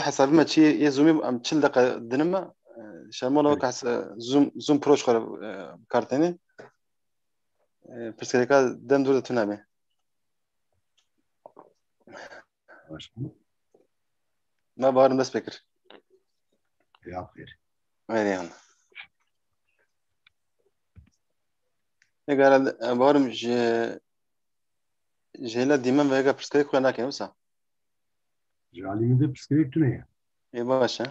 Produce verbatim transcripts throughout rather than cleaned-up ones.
hesabê me çi yê Zoomê em çil deqe dine me. E, Şermola wek hes-, Zoom, Zoom Pro ji xwe re, e, bi kar têne. E, pirsgirêka dem dûr de tune be. Baş. Me barim dest pê kir. Ya xêr. Erê yan. Ê, gara, e, barim ji, ji hêla dîmen vêga pirsgirêk xwe nake, wisa? Ji alî min de pirsgirêk tune ye. Ê, baş e.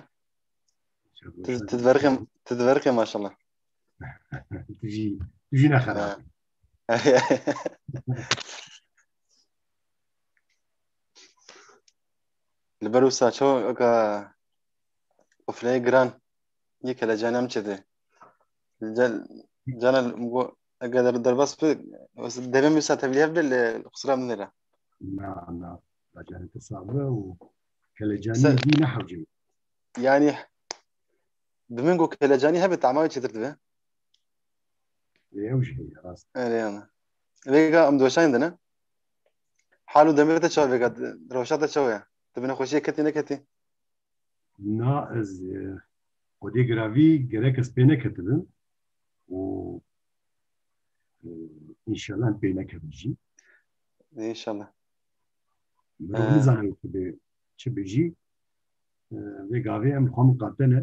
Çapo Tu, sen tu diverixê, tu diverixê maşallah. Tu jî, tu jî nexerab. Ha. Li ber wisa çawa weka qufleyê giran yê kelecanê em çêdê. Can, cana go eger der-, derbas bi, devê min wisa tevlî hev bê li qusura min nêre. Na, na. Bacanê te sabir e û kelecanî Sen- dî nehewcê. Yani, bi min go kelecanî hebe tama wê çêtir dibe. Ê, ew jî heye, rast. Erê, yani. Vêga em doşanê de ne? Hal û demê te çawa vêga, rewşa te çawa ye? Tu bi nexweşiyê ketî neketî? Na, ez, e, xwedê giravî gerek ez pê neketibim û, e, înşallah em pê nekevin jî. Înşallah. Mirov Ee. nizane çi bê, çi bê jî. E, vê gavê em li xwe miqate ne.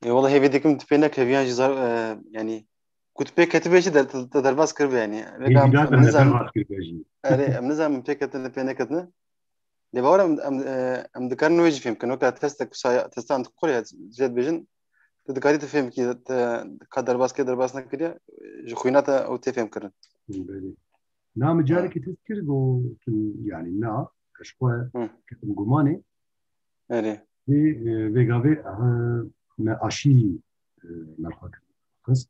Ê, wela hêvî dikim tu pê nekevî yan jî zar-, e, yani, ku tu pê ketibê jî de, te, te derbas kiribê, yani. Vêga em, Hêvîdar em em ne nizam-, derbas kiribe jî. Erê, em nizanin pê ketine, pê neketine. Lê bawer em, em, e, em dikarin wê jî fêm kin. Weke testek, saya-, testa em dikore ya, jê dibêjin, tu dikarî tu fêm kî, te ka derbas kir, derbas nekiriye, ji xwîna te ew tê fêm kirin. Belê. Na, min Ha. carekê test kir, got, yani, na, ez xwe Hı. ketim gumanê. Erê. Vê, e, vê gavê, e, me aşî, e, me xwe xist.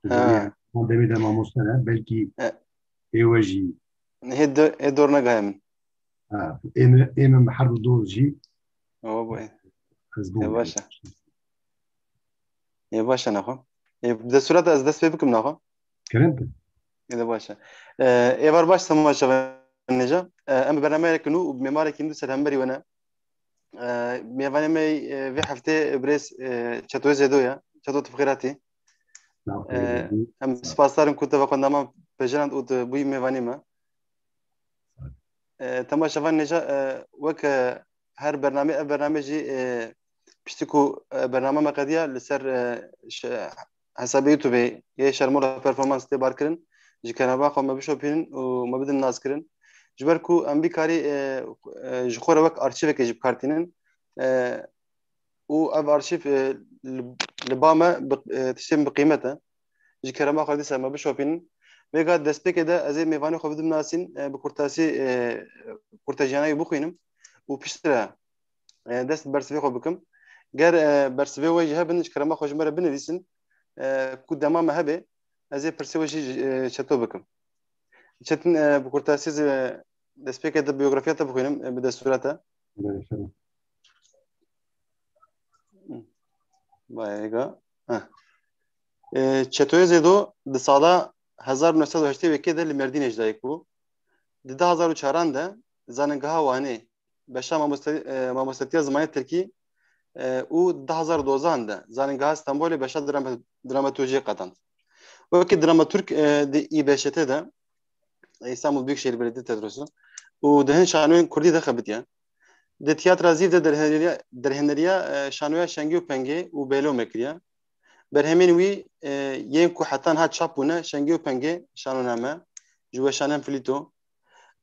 Ha. Van demê de mamoste ne, belkî E. ê we jî. Hê do-, hê dor negaye min. Ha, ê me, ê me her du doz jî. Ewa bu ê. Ez bûm Ê yani. baş e. Ê baş e naxwe. Ê, bi destûra te ez dest pê bikim naxwe. Kerem be. Ê de baş e. E, êvar baş temaşevanêja. E, em bi bernameyeke nû û bi mêmarekî nû ser hemberî we ne. E, mêvanê me, e, vê heftê birêz, e, Çetoyê Zêdo ye. Çeto, tu bi xêr hatî. Sağ ol, E, Zêdo. Em spasdar in ku te ve xwendama pejirand û tu bûyî mêvanê me. E, temaşevanêja, e, wek, e, her bername, ev bername jî, e, piştî ku, e, bername me qediya li ser, e, şe-, hesabê YouTubeê yê Şermola Performans tê bar kirin. Ji kenaba xwe me bişopînin û me bidin naskirin. Ji ber ku em vî karî, e, e, ji xwe re wek arşîvekê jî bi kar tînin. E, û ev arşîv, e, li, li ba me bi, e, tiştên bi qîmet e. Ji kerema xwe dîsa me bişopînin. Vêga destpêkê de ez ê mêvanê xwe bidim nasîn, e, bi kurtasî, e, kurtejiyana wî bixwînim û piştre, e, dest bi bersivê xwe bikim. Ger, e, bersivê we jî hebin, ji kerema xwe ji me re binivîsin, e, ku dema me hebe, ez ê pirsê we jî, e, Çeto bikim. Çetin, e, bi kurtasî ez, e, destpêkê de biyografiya te bixwînim, e, bi destûra te. Belê, şeref. Bayega. Heh. E, Çetoyê Zêdo di sala hezar û neh sed û heştê û yekê de li Mêrdînê ji dayik bû. Di du hezar û çaran de Zanîngeha Wanê beşa mamoste-, e, mamostetiya zimanê tirkî, e, û du hezar û dozdan de Zanîngeha Stenbolê beşa drama-, dramatolojiyê qedand. Wekî dramaturg, e, di İBŞT de, Îstanbul Büyükşehir Belediye Tiyatrosu, û di hin şanoyên kurdî de xebitiye. Di tiyatra Zîv de derhêneriya, derhêneriya, e, şanoya Şengê û Pengê û Bêlomê kiriye. Berhemên wî, e, yên ku heta niha çap bûne, Şengê û Pengê, şanoname, ji weşanên Filîto,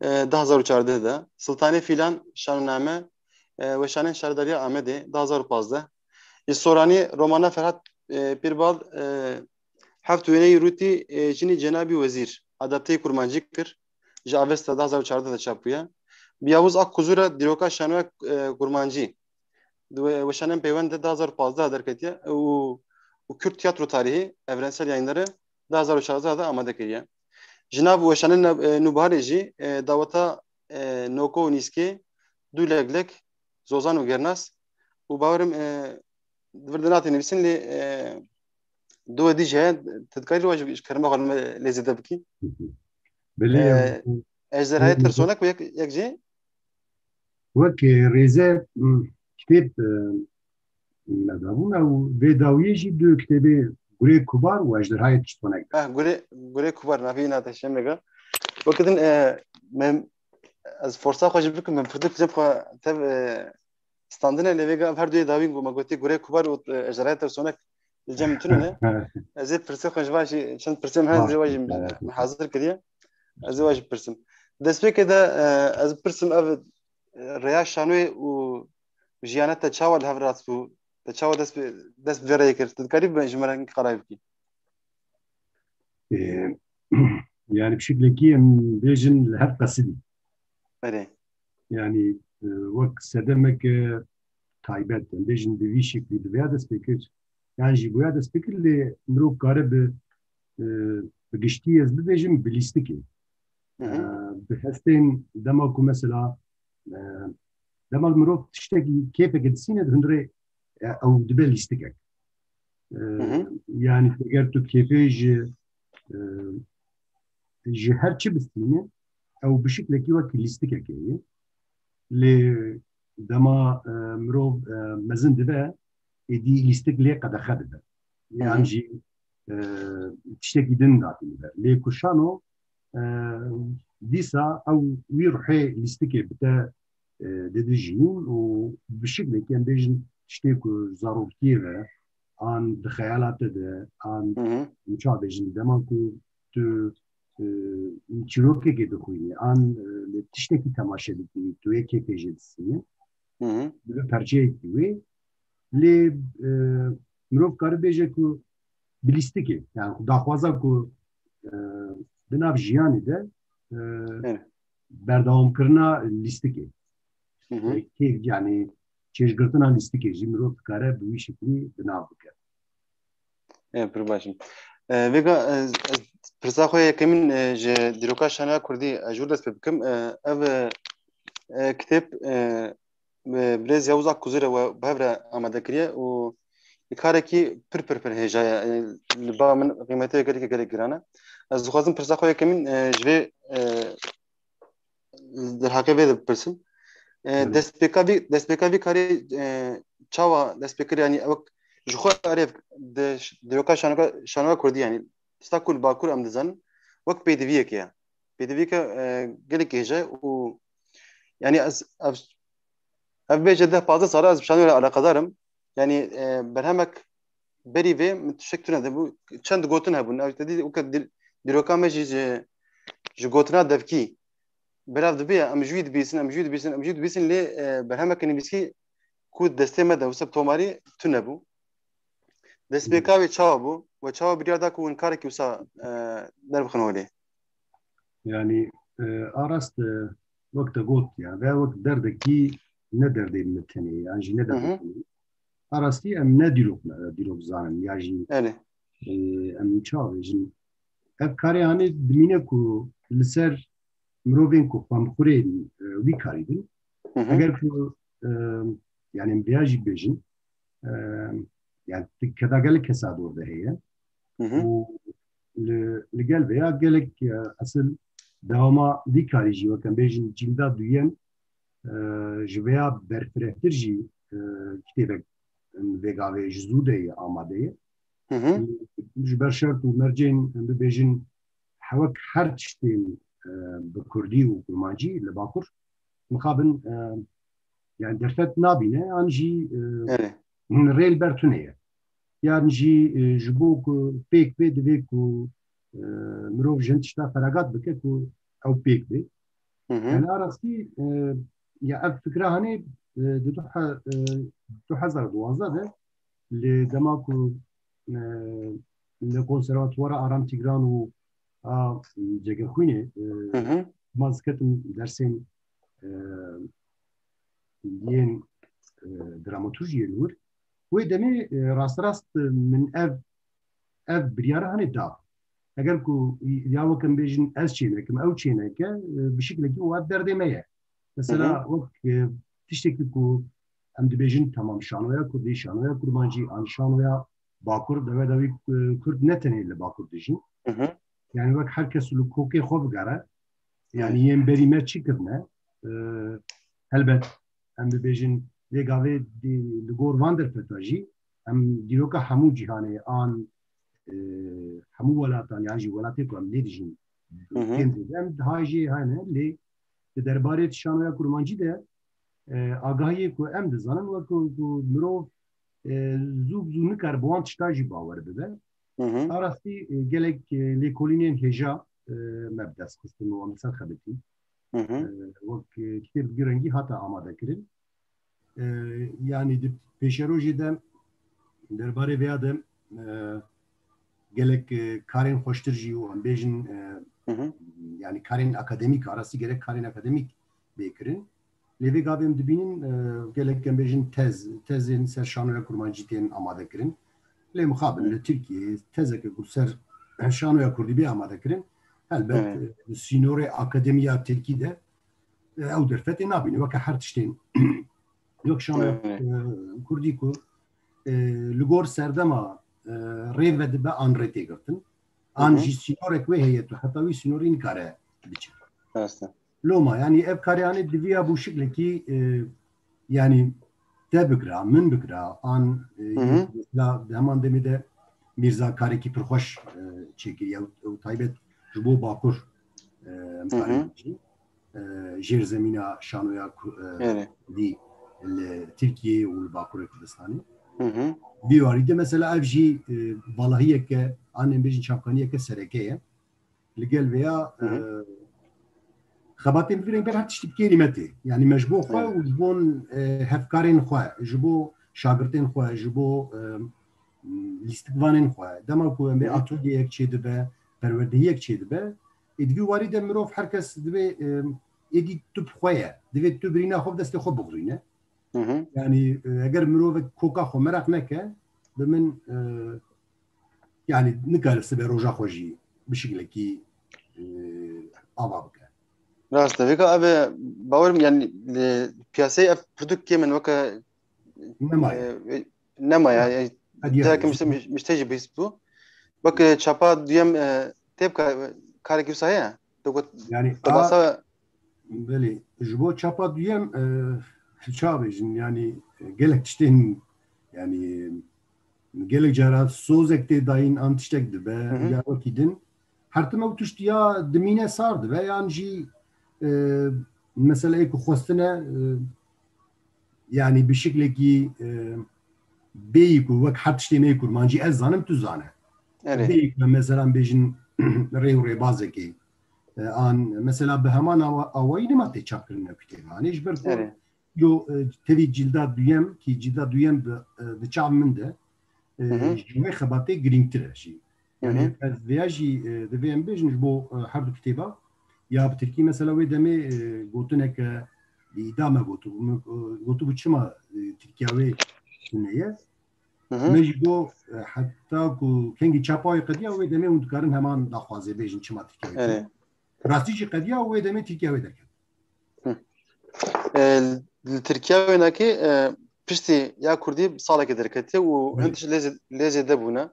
e, du hezar û çardeh de, Siltanê Fîlan, şanoname, e, weşanên Şaredariya Amedê, du hezar û pazdeh. Ji Soranî romana Ferhat, e, Pîrbal, e, Heft Wêneyî Rûtî, e, Jinî Cenabî Wezîr, adapteyî kurmancî kir. Ji Avesta du hezar û çardeh de çap bûye. Bi Yavuz Akkuzu re dîroka şanoya, e, kurmancî, di we-, weşanên Peywen de du hezar û pazdeh derketiye û, û Kürt Tiyatro Tarihi, Evrensel Yayınları, du hezar û çardeh de amade kiriye. Ji nav weşanên ne-, e, Nûbiharê jî, e, daweta, e, Noko û Nîskê, Du Leglek, Zozan û Gernas û bawerim, e, di vir de nate nivîsin lê, e, du êdî jî heye, tu dikarî ji, ji kerema xwe lê zêde bikî. Belê, E, em, Ejderhayê em, Tirsonek û yek, yek jî Wek, e, rêze, m, kitêb, e, me dabûn ew vê dawiyê jî du kitêbê Gurê Kubar û Ejderhayê Tiştonek. Ah, Gurê, Gurê Kubar, navê îna te şemê ga. Wekî din, e, me, ez forsa xwe jî bikim, me pirtir pirtir xwe tev, e, standine lê vêga ev her duyê dawîn ku me gotî Gurê Kubar û, e, Ejderhayê Tiştonek li cem min tune ne. Ez ê pirsê xwe ji van jî çend pirsê min hene, ez ê wa jî hazir kiriye. Ez ê wa jî pirsim. Destpêkê de, e, ez pirsim ev, e, rêya şanoyê û jiyana te çawa li hev rast bû? Te çawa dest bi, dest bi vê rêyê kir? Tu dikarî bi ji me re qala bikî? E, yani bi şeklekî em bêjin li hev qesidî. Erê. Yani, e, wek sedemeke taybet, em bêjin bi vî şeklî bi vêya dest pê kir. Yan jî bi vêya dest pê kir, lê mirov kare bi, e, bi giştî ez bibêjim bi lîstikê. Hı hı. E, bi hestên dema ku mesela, e, dema mirov tiştekî kêfeke disîne di hundirê, e, ew dibe lîstikek. E, Hı hı. Yani eger tu kêfê ji, e, ji her çi bistîne, ew bi şiklekî wek lîstikekê ye. Lê dema, e, mirov, e, mezin dibe, êdî lîstik lê qedexe dibe. Hı hı. Yan jî, e, tiştekî din datîne ber. Lê ku şano, e, dîsa ew wî ruhê lîstikê bi te, e, dide jiyîn û bi şiklekî em bêjin tiştê ku zaroktiyê ve an di xeyala te de, an Hı hı. çawa bêjin, dema ku tu, e, çîrokekê dixwînî, an, e, li tiştekî temaşe dikî, tu yê kêfê jê disînî, Hı hı. dibe perçeyekî wê. Lê, e, mirov kare bêje ku bi lîstikê, yani daxwaza ku, e, di nav jiyanê de, e, Evet. berdewamkirina lîstikê. Hı hı. E, kê-, yani çêjgirtina lîstikê jî mirov dikare bi wî şeklî bi nav bike. Evet, pir baş in. E, vêga, e, ez pirsa xwe yekemîn, e, ji dîroka şanoya kurdî, e, ji wir dest pê bikim. E, ev, e, e, kitêb, e, e, birêz Yavuz Akkuzê re we bi hev re amade kiriye û karekî pir, pir, pir hêja ye. E, li ba min qîmetê gelekî gelek giran e. Ez dixwazim pirsa xwe yekemîn, e, ji vê, e, derheqê vê de bipirsim. E, Belê. Destpêka vî, destpêka vî karê, e, çawa dest pê kir, yanî wek ji xwe erê di ş-, dîroka şanoka, şanoka kurdî, yanî tişta ku li Bakur em dizanin, wek pêdiviyeke ye. Pêdiviyeke, e, gelek hêja ye û, yanî ez, ev, ev bêje deh pazdeh sala ez bi şanoyê re eleqedar im. Yanî, e, berhemek berî vê min tiştek tune dibû. Çend gotin hebûn. Ew te dî weke dîr-, dîroka me jî ji, ji gotina devkî belav dibe, em ji wî dibîsin, em ji wî dibîsin, em ji wî dibîsin, lê, e, berhemeke nivîskî ku destê me de wisa bi tomarî tune bû. Destpêka wê çawa bû? We çawa biryar da ku hûn karekî wisa, e, derbixin holê? Yani, e, a rast, e, wek te got, yani, veya wek derdekî ne derdê min tenê, yan jî ne Hı hı. derdê tenê. A rastî em ne dîrok, dîrok zanin, ya jî, Erê. e, em çawa bêjin. Ev karê hanê dimîne ku li ser mirovên ku xwemxurên, e, wî karî bin. Hı hı. Eger ku, e, yani em vêya jî bêjin, e, yani keda gelek kesa dor de heye. Hı hı. Û li, li gel vêya gelek, e, esil dewama vî karî jî, wek em bêjin, cîlda duyem, e, ji vêya berfirehtir jî, e, kitêbek, em, vê gavê ji zû de ye, amade ye. Hı hı. Ji ber şert û mercên, em bibêjin, hewek her tiştên, e, bi kurdî û kurmancî li Bakur mixabin, e, yani derfet nabîne, an jî, e, Evet. rê li ber tune ye. Yan jî, e, ji bo ku pêk bê, divê ku, e, mirov ji hin tişta feragat bike ku ew pêk bê. Hı hı. Yani a rastî, e, ya ev fikra hanê, e, di du he-, e, du hezar duwazdeh de li dema ku, e, li Konservatuwara Aram Tîgran û a Cegerxwînê, e, Hı hı. ma ez ketim dersên, e, yên, e, dramaturjiyê li wir. Wê demê, e, rasterast, e, min ev, ev biryara hanê da. Eger ku ya wek em bêjin ez çênekim, ew çêneke, e, bi şiklekî û ev derdê me ye. Mesela Hı hı. wek, e, tiştekî ku em dibêjin, temam, şanoya kurdî, şanoya kurmancî, an şanoya Bakur, dewe dawî, e, Kurd ne tenê li Bakur dijîn. Hı hı. Yani wek her kes li kokê xwe bigere. Yani Evet. yên berî me çi kirine? E, helbet em dibêjin vê gavê di, li gor van derfeta jî em dîroka hemû cîhanê an, e, hemû welatan yan jî welatê ku em lê dijîn Hı hı. Tên dide. Em diha jê hene lê di derbarê şanoya kurmancî de, e, agahiyê ku em dizanin wek ku, ku mirov, e, zû bi zû nikare bi wan tişta jî bawer bibe. Hı hı. A rastî, e, gelek, e, lêkolînên hêja, e, me bi dest xistin û em li ser xebitîn. Hı hı. E, wek, e, kitêb bi du rengî hate amade kirin. E, yanî di pêşerojê de derbarê vêya de, e, gelek, e, karên xweştir jî û em bêjin, e, Hı hı. yanî karên akademîk, a rastî gerek karên akademîk bê kirin. Lê vê gavê em dibînin, e, gelek em bêjin tez, tezên ser şanoya kurmancî tên amade kirin. Lê mixabin Hı. li Tirkiyeyê tezeke ku ser şanoya kurdî bê amade kirin, helbet, Evet. e, di sînorê akademiya tirkî de, e, ew derfetê nabîne. Weke her tiştên wek şanoya, Evet. e, kurdî ku, e, li gor serdema, e, rê vedibe an rê tê girtin. An Hı hı. jî sînorek wê heye tu heta wî sînorî nikare biçe. Rast e. Loma, yanî ev karê anê diviya bû şiklekî, e, yanî te bigira, min bigira, an, e, Hı hı. mesela di heman demê de Mîrza karekî pir xweş, e, çêkiriye û, û taybet ji bo Bakur, e, em Hı hı. karê bêjin. E, jêrzemîna şanoya ku-, e, Evet. dî li Tirkiyeyê û li Bakurê Kurdistanê. Hı hı. Vî warî de mesela ev jî, e, valahiyeke, an em bêjin çavkaniyeke sereke ye. Li gel vêya, Hı hı. e, xebatên bi vî reng ber her tiştî bi kêrî me tê. Yanî me ji bo xwe Evet. û ji bo, e, hevkarên xwe, ji bo şagirtên xwe, ji bo, e, lîstikvanên xwe. Dema ku em bê Hı hı. atolyeyek çêdibe, perwerdehiyek çêdibe, ê di vî warî de mirov her kes divê, e, êdî tu bi xwe ye. Divê tu birîna xwe bi destê xwe bixurîne. Hı hı. Yanî, e, eger mirovek koka xwe meraq neke, bi min, e, yanî nikare sibe roja xwe jî bi şiklekî, e, ava bike. Rast e. Vêka ev e, bawer im, yanî, li piyaseyê ev pirtûk kêm in weke, Nemaye. e, nemaye. Yanî, Hediye. Ciheke mişte-, miş-, mişte jî bihîst bû. Weke çapa duyem, e, tê bika, karekî wisa heye? Tu got, Yanî, tu a, basa Belê, ji bo çapa duyem, e, çawa bêjin, yanî, e, gelek tiştên, yanî, gelek cara sozek tê dayîn an tiştek dibe, Hı hı. ya wekî din. Her tim ew tişt ya dimîne sar dibe, yan jî, e, meseleyê ku xwestine, e, yanî bi şiklekî, e, bêyî ku wek her tiştê me yê kurmancî ez zanim, tu zane. Erê. Bêyî ku mesela bêjin rê û rêbazekê, e, an mesela bi heman awa-, awayî nema tê çapkirin ev kitêbe. Anê ji ber ku Erê. yo, e, tevî cilda duyem, kî cilda duyem di, e, di çav min de, e, Hı hı. ji wê xebatê girîngtir e jî. Hı hı. Yanî ez vêya jî, e, divê em bêjin ji bo, e, her du kitêba. Ya bi tirkî mesela wê demê, e, gotineke bi îda me gotibû. Min, e, gotibû çima, e, Tirkiya wê tune ye? Hı hı. Me ji bo, e, heta ku kengî çapa wê qediya, wê demê hûn dikarin heman daxwazê bêjin çima Tirkiya wê tune. Evet. Rastî jî qediya û wê demê Tirkiya wê derket. Hı. E, li Tirkiya wênakê, e, piştî ya kurdî salekê derketiye û Belê. hin tişt lê zê-, lê zêde bûne.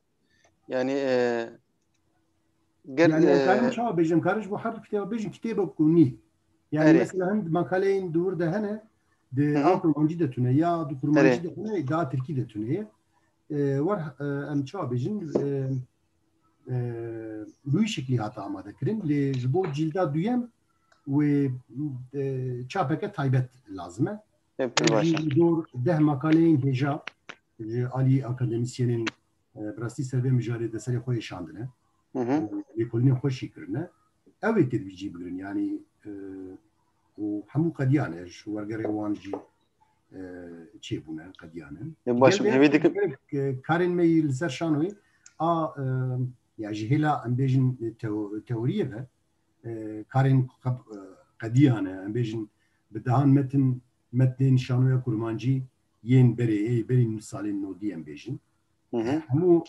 Yanî, e, ger, Yanî em e, karin çawa bêjin, em karin ji bo her du kitêba bêjin kitêbek ku nî. Yanî Erê. mesela hin makaleyên di wir de hene, di Hı hı. a kurmancî de tune, ya di kurmancî Erê. de hene, da tirkî de tune ye. E, wer, e, em çawa bêjin, e, e, bi wî şeklî hate amade kirin. Lê ji bo cîlda duyem wê, e, çapeke taybet lazim e. Hep Ev baş jî e. li dor deh makaleyên hêja ji alî akademîsyenên, e, bi rastî ser vê mijarê de serê xwe êşandine. Hı hı. E, lêkolînên xwe jî kirine. Ew ê têdbî cî bigirin. Yanî, e, û hemû qediyane, ji wergerê wan jî, e, çêbûne, qediyane. E, baş, Gel vê hêvî dikim. Gelek, e, karên me yî li ser şanoyê a, e, ya ji hêla em bêjin, e, teo-, teoriyê ve, e, karên xeb-, e, qediyane, em bêjin bi dehan metin, metnên şanoya kurmancî yên berê, ê berî salên nodî em bêjin. Hı hı. Hemû,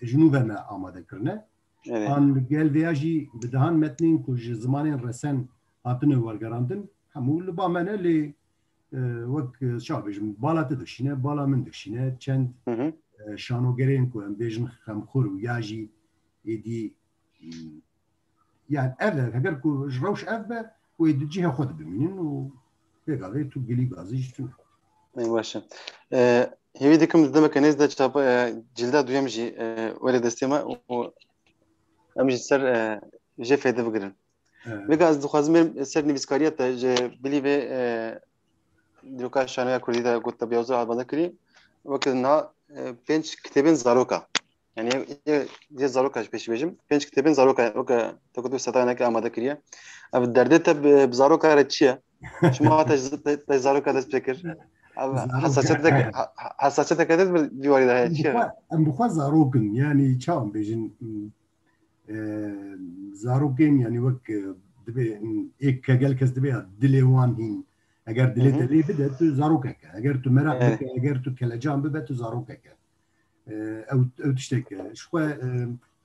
e, ji nû ve me amade kirine. Evet. An li gel vêya jî bi dehan metnên ku ji zimanên resen hatine wergerandin, hemû li ba me ne lê, e, wek, e, çawa bêjim, bala te dikşîne, bala min dikşîne, çend, Hı hı. e, şanogerên ku em bêjin xemxur û ya jî êdî, m, yani ev e, heger ku ji rewş ev be, wê di cihê xwe de bimînin û Vêga vê tu gilî gazî jî tune. Ê, baş e. E, hêvî dikim di demeke nêz de çapa, e, cilda duyem jî, e, were destê me û em jî ser, e, jê fêde bigirin. Evet. Vêga ez dixwazim bêrim ser nivîskariya te ji bilî vê, e, dîroka şanoya kurdî de got te bi yazor amade kirî. Weke niha, e, pênc kitêbên zaroka. Yani yê, yê zaroka ji pêşî bêjim. Pênc kitêbên zaroka, weke te got seta hinekê amade kiriye. Ev derdê te bi, bi zaroka re çi ye? Çima te ji, te, te zaroka dest pê kir? Ev Zaroka. Hesasiyeteke, ha, ha, hesasiyeteke te bi dîwarî de heye, çi ye? Em bi xwe, em bi xwe zarok in. Yani çawa em bêjin, e, zarokên, yani wek, e, dibê, e, êk ke gel kes dibê ya dilê wan hîn. Eger dilê Hı hı. te lê bide, tu zarokek e. Eger tu meraq Evet. bike, eger tu kelecan bibe, tu zarokek e. E, ew, ew tiştek e. Ji xwe, e,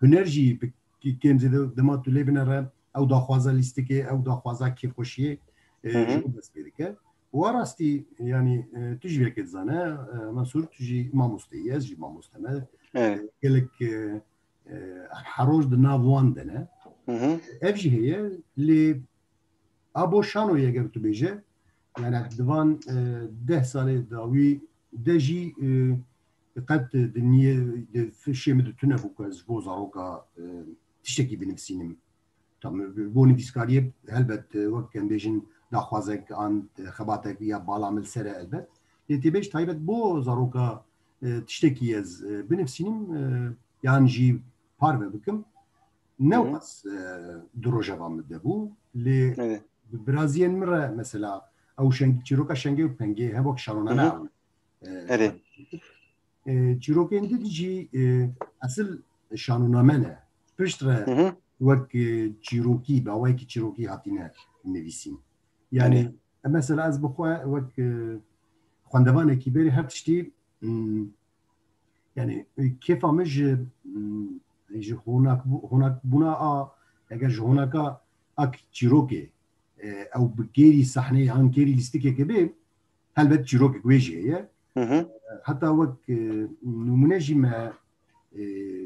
huner jî bi kê-, kêm zêde dema tu lê binere, ew daxwaza lîstikê, ew daxwaza kêfxweşiyê, e, Hı hı. ji bo dest pê dike. Û a rastî, yani, e, tu jî vê yekê dizane, e, Mesûr, tu jî mamoste yî, ez jî mamoste me. Evet. E, gelek, e, e, heroj di nav wan de ne. Hı hı. Ev jî heye, lê a bo şanoyê eger tu bêje, yani di van, e, deh salê dawî de jî, e, qet di niyê, di fişê min de tune bû ku ez ji bo zaroka, e, tiştekî binivîsînim. Tam, bo nivîskariyê helbet, e, wek em bêjin daxwazek an, e, xebatek ya bala min li ser e helbet. Lê tê bêj taybet bo zaroka, e, tiştekî ez, e, binivîsînim, e, yan jî parve bikim. Ne Hı hı. wqas, e, di rojeva min de bû. Lê Evet. bi biraziyên min re mesela ew şeng-, çîroka şengê û pengê hem wek şanoname Hı hı. ew, e, Evet. E, çîrokên din jî, e, esil şanoname ne. Pişt re Hı hı. wek, e, çîrokî, bi awayekî çîrokî hatine nivîsîn. Yani, Evet. e, mesela ez bi xwe wek, e, xwendevanekî berê her tiştî, mm, yani, e, kêfa min ji, mm, ji honakbû-, honakbûna a, eger ji honaka a çîrokê, e, ew bi kêrî sahneyê an kêrî lîstikeke bê, helbet çîrokek wê jî heye. Hı hı. Heta wek, e, nimûne jî me, e,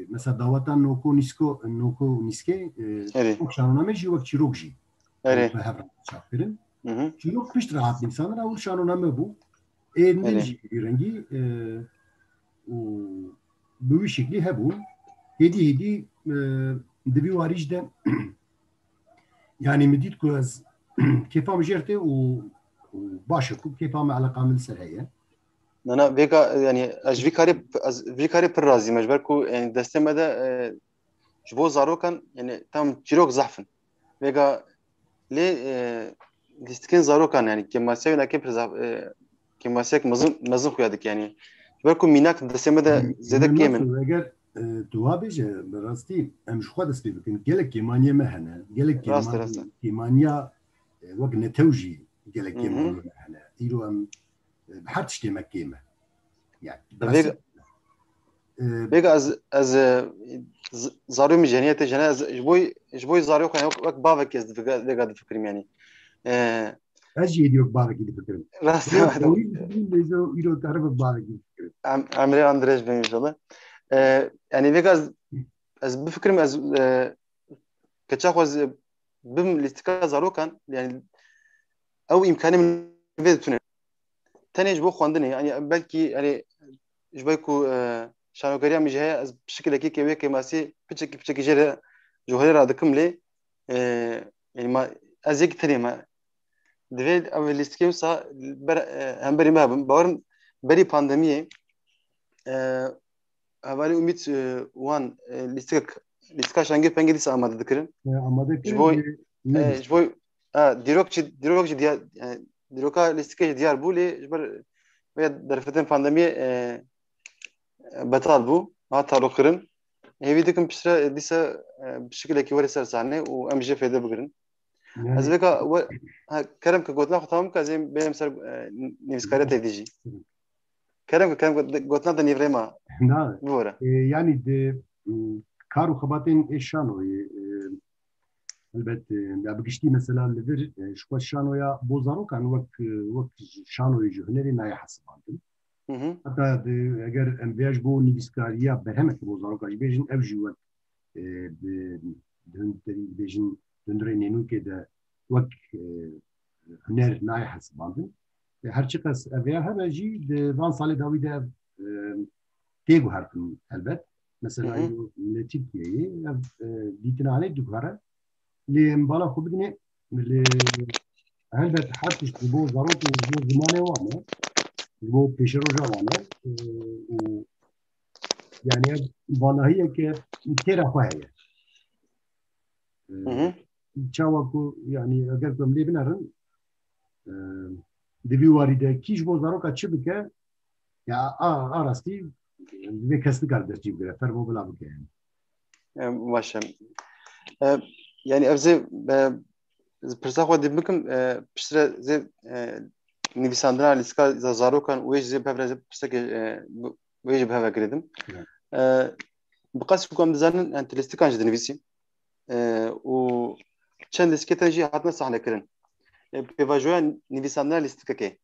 mesela daweta Noko Nîsko, Noko Nîskê, e, Erê. wek şanoname jî wek çîrok jî Erê. bi hev re çap kirin. Hı hı. Çîrok pişt re hat nivîsandin, ew şanoname bû. Ê din Erê. jî bi vî rengî, e, û bi wî şeklî hebûn. Hêdî hêdî, e, di vî warî jî de Yani min dît ku ez kêfa min jêr tê û, û baş e ku kêfa min, eleqa min li ser heye. Na, na, vêga, yani, ez ji vî karê, ez vî karê pir razî me, ji ber ku, yani, destê me de, e, ji bo zarokan, yani, tam çîrok zehf in. Vêga lê, e, lîstikên zarokan, yani, kêmasiya wênakê pir zehf, e, kêmasiyek mezin, mezin xuya dike, yani. Ji ber ku mînak destê me de zêde kêm in. Eger, e, tu wa bêje, bi rastî em ji xwe dest pê bikin. Gelek kêmaniyê me hene. Gelek Rast e, kêman-, rast e. kêmaniya, e, wek netew jî gelek Hı hı. kêmaniyê me hene. Îro em, e, bi her tiştê me kêm e. Yani, bi Vê- rastî. E, Vêga ez, ez, e, z-, zarû min jeniyetê jene, ez ji bo, ji bo zarû xwe wek, wek bavekê ez vêga, vêga difikirim, yani. E, Ez jî êdî wek bavekî difikirim. Rast e. Îro, îro, îro, îro tarif wek bavekî difikirim. Em-, emrê an dirêj bin inşallah. E, yani vêga ez, ez bifikirim, ez, e, keça xwe ez bim lîstika zarokan, yani ew îmkanê min vê ditune. Tenê ji bo xwendinê, yani belkî, yani ji bo ku, e, şanogeriya min jî heye, ez bi şekilekî ke wê kêmasî piçekî piçekî jê re ji holê re dikim lê, e, yani ma, ez yekî tenê me. Divê ev lîstikê wisa ber, e, hemberî me hebin. Bawerim berî pandemiyê, e, hevalî Umît, e, wan, e, lîstik, lîstika şangê pengê dîsa amade dikirin. E, amade Ji kirin bo, lê e, nedîst. ji bo, e, dîrok jî, dîrok jî diyar, e, dîroka lîstikê jî diyar bû lê ji ber vê derfetên pandemiyê, e, betal bû, hat tarokirin. Hêvî dikim piştre, e, dîsa, e, bi şekilekî were ser sahnê û em jê fêde bigirin. Yani Ez vêka we, ha, kerem ke gotina xwe tamam ke, ez ê bêm ser, e, nivîskariya te dî jî. Kerem ke, kerem ke, gotina te nîvrê ma. Na. Bibore. E, yani di, m, kar û xebatên ê şanoyê, e, elbet, e, ya bi giştî mesela li vir, e, ji xwe şanoya bo zarokan wek, e, wek şanoyê ji hunerê nayê hesibandin. Hı hı. Heta di, eger em vêya ji bo nivîskariya berhemeke bo zaroka jî bêjin, ev jî wek, e, bi, di hundirê, dibêjin, di hundirê nênûkê de wek, e, huner nayê hesibandin. E, her çiqas ev ya hebe jî di van salê dawî de ev, e, tê guhertin helbet. Mesela Hı hı. Êro li Tirkiyeyê ev, e, dîtina hanê diguhere. Lê em bala xwe bidinê, lê helbet her tişt ji bo zarok û ji bo zimanê wan e, ji bo pêşeroja wan e, e, û yani ev valahiyeke têra xwe heye. E, Hı hı. Çawa ku yani eger ku em lê binerin, e, di vî warî de kî ji bo zaroka çi bike, ya a, a rastî divê kes nikare dest jî bigire, fermo bila bike yani. E, baş e. E, yani ev zê, e, pirsa xwe dî bikim, e, piştre zê, e, nivîsandina lîstika za-, zarokan û wê jî zê bevre zê pirseke, e, bi-, wê jî biheve girêdim. Evet. E, bi qas ku em dizanin, yani, tu lîstikan jî dinivîsî. E, û çend lîstikê te jî hatine sahnekirin. E, pêvajoya nivîsandina lîstikekê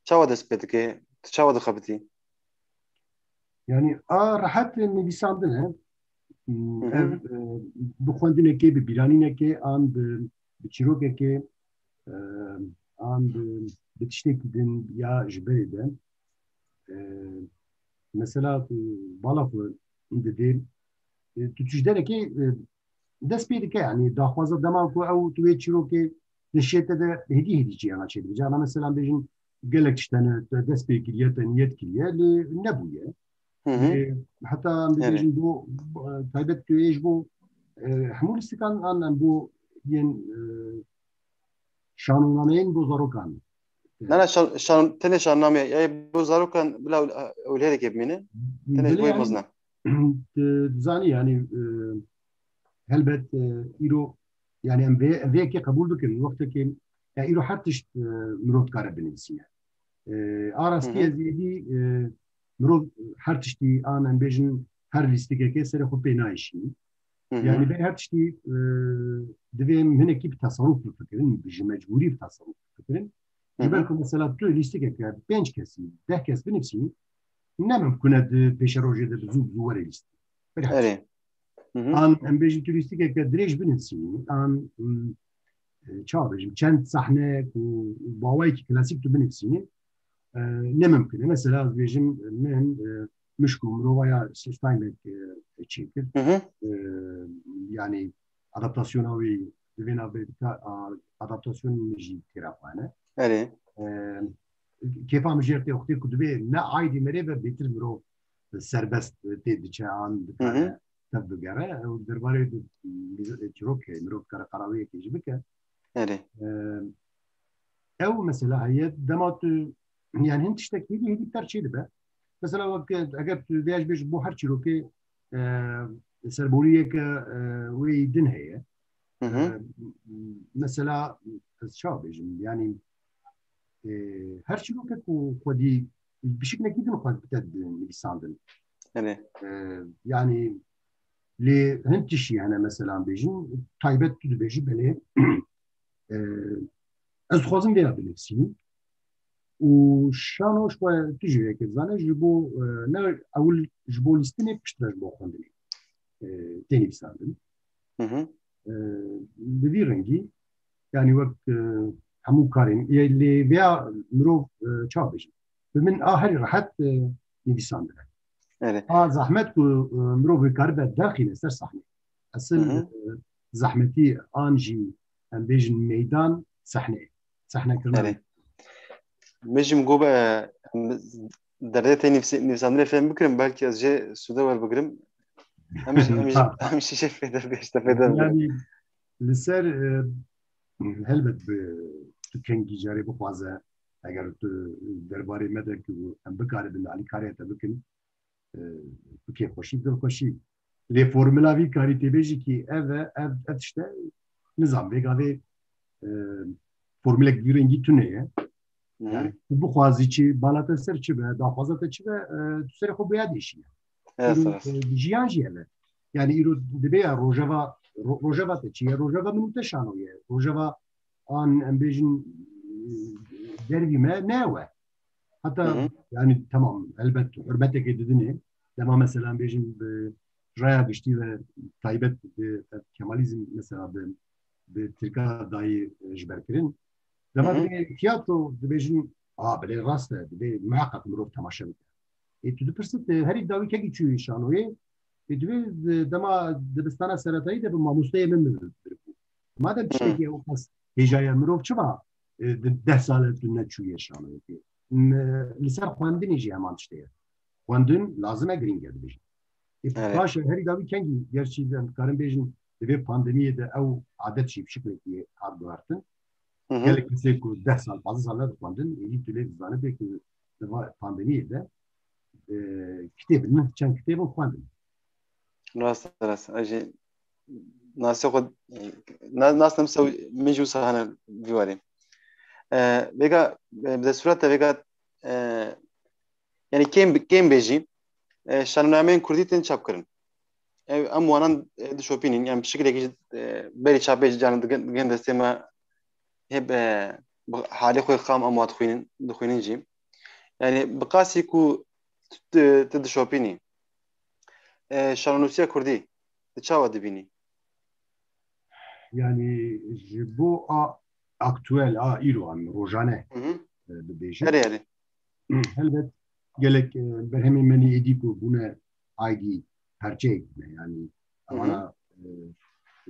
çawa dest pê dike? Tu çawa dixebitî? Yani a rehet nivîsandin e. Hmm, Hı hı. Ev, e, bi xwendinekê, bi bîranînekê an bi, bi çîrokekê, e, an bi, bi tiştekî din ya ji berê de. E, mesela, e, bala xwe didê, e, tu tişt derekê, e, dest pê dike, yani daxwaza dema ku ew tu wê çîrokê di şê te de hêdî hêdî çiyana çêdibe. Cara mesela bêjin gelek tişt hene te dest pê kiriye, te niyet kiriye, lê nebûye. Hı hı. Lê heta em Evet. dibêjin bo, bo, taybet tu ê ji bo, e, hemû lîstikan an em bo yên, e, şanonameyên bo zarokan. Na, na, şan-, şan-, tenê şanname, ya bo zarokan bila ew-, ewlêrekê bimîne. Tenê ji Belê bo yani, mezna. Tu dizanî yani, e, helbet, e, îro yani em vê, em vê yekê qebûl bikin. Wextekê, ya îro her tişt, e, mirov dikare binivîsîne. E, a rastî Hı hı. ez êdî, e, mirov her tiştî an em bêjin her lîstikekê serê xwe pê nayê şînî. Hı hı. Yani ber her tiştî, e, divê em hinekî bi teserruf bifikirin, ji mecbûrî bi teserruf bifikirin. Hı Ji ber hı. ku mesela tu lîstikeke pênc kesî, deh kes binivîsî, ne mimkun e di pêşerojê de bi zû bi zû were lîstik. Ber her tiştî. Erê. Hı hı. An em bêjin tu lîstikeke dirêj binivîsî, an, mm, e, çawa bêjim, çend sahne ku bi awayekî klasîk tu binivîsînî, e, ne mimkun e. Mesela ez bêjim, min, e, mişk û mirova ya Steinbeck, e, çêkir. Hı hı. E, yani adaptasyona wî divê navbeyê bika, a, adaptasyonên min jî têra xwe hene. Erê. E, kêfa min jê tê wextê ku divê ne aydî merê ve bêtir mirov serbest tê diçe an Hı hı. dikare tev bigere. Ew derbarê di, çîrokê mirov dikare qerawiyekê jî bike. Erê. E, ew mesela heye, dema tu, yani hin tiştek hêdî hêdî ter çê dibe. Mesela wek, eger tu vêya jî bêj bo her çîrokê, e, serboriyeke, e, wê din heye. Hı hı. E, mesela ez çawa bêjim, yani, e, her çîrokek ku xwedî bi şiklekî din xwe bide di nivîsandin. Erê. E, yani lê hin tişî hene mesela bêjin, taybet tu dibêjî belê, e, ez dixwazim vêya binivîsînim. Û şano ji xwe tu jî yekê dizane, ji bo, e, ne ewil ji bo lîstinê, piştre ji bo xwendinê, e, tê nivîsandin. Hı hı. E, bi vî rengî, yani wek, e, hemû karên, e, lê vêya mirov, e, çawa bêjim? Bi min a herî rehet, e, nivîsandin e. Evet. A zehmet ku, e, mirov karibe derxîne ser sahnê. Esil, Hı hı. e, zehmetî an jî em bêjin meydan sehne. Sehne kirina. Evet. Min jî min got, e, em derdê tê nivîsandinê fêm bikirin, belkî ez jê sûde werbigirim. Em jî, em jî, Ha. em jî jê fêde bigihîşte, fêde bigirin. Yani li ser, e, helbet bi tu kengî carê bixwaze, eger tu derbarê me de ku em bikaribin alîkariyê te bikin, e, bi kêfxweşî, dilxweşî. Lê formula vî karî tê bêjî kî ev e, ev, ev tişt e, nizam vê gavê, e, formulek vî rengî tune ye. Hı. Yani tu bixwazî çi, bala te ser çi be, daxwaza te çi be, e, tu serê xwe bêya dêşî. Evet, Îro, evet. e, jiyan jî ev e. Yani îro dibe ya rojeva, ro-, rojeva te çi ye? Rojeva min û te şano ye. Rojeva an em bêjin, e, dervî me ne ew e. Heta Hı hı. yani tamam, elbet hurmetekê didinê. Dema mesela em bêjin bi raya giştî ve taybet bi Kemalizm mesela bi, bi Tirka dayî, e, ji ber kirin. Dema dibê tiyatro dibêjin, a, belê rast e, dibê muheqeq mirov temaşe bike. Ê, tu dipirsî, tu herî dawî kekî çûyî şanoyê, ê, dibê, e, dema dibistana seretayî de bi mamosteyê min biribû. Madem tiştekî ew qas hêja ye, mirov çima, e, di deh sal e tu neçûye şanoyekê? M-, li ser xwendinê jî heman tiştê ye. Xwendin lazim e, girîng e dibêjin. Ê, baş e, herî dawî kengî, gerçî em dikarin bêjin, di vê pandemiyê de ew adet jî bi şiklekî hat guhertin. Gelek kesê ku deh sal, pazdeh sal nedixwendin, êdî tu lê dizanibê ku di va pandemiyê de, e, kitêbin, çend kitêbin xwendin. Rast, rast. Ez jî nasê xwe, na-, nas nemse min jî wisa hene vî warê. E, vêga, e, bi destûra te vêga, e, yanî kêm, kêm bê jî, e, şanonameyên kurdî tên çapkirin. Ev, em wanan, e, dişopînin, yani bi şekilekî jî, e, berî çapê jî canan digin, digin destê me hê bi, bi halê xwe xam em wa dixwînin, dixwînin jî. Yani bi qasî ku tu, tu, tu dişopînî, e, şanonûsiya kurdî, tu çawa dibînî? Yani ji bo a aktuel, a îro, em rojane, Hı hı. e, bibêjin. Erê, erê. Helbet gelek, e, berhemên me nê êdî ku bûne aydî perçeyek bûne. Yani Hı hı. ewana, e,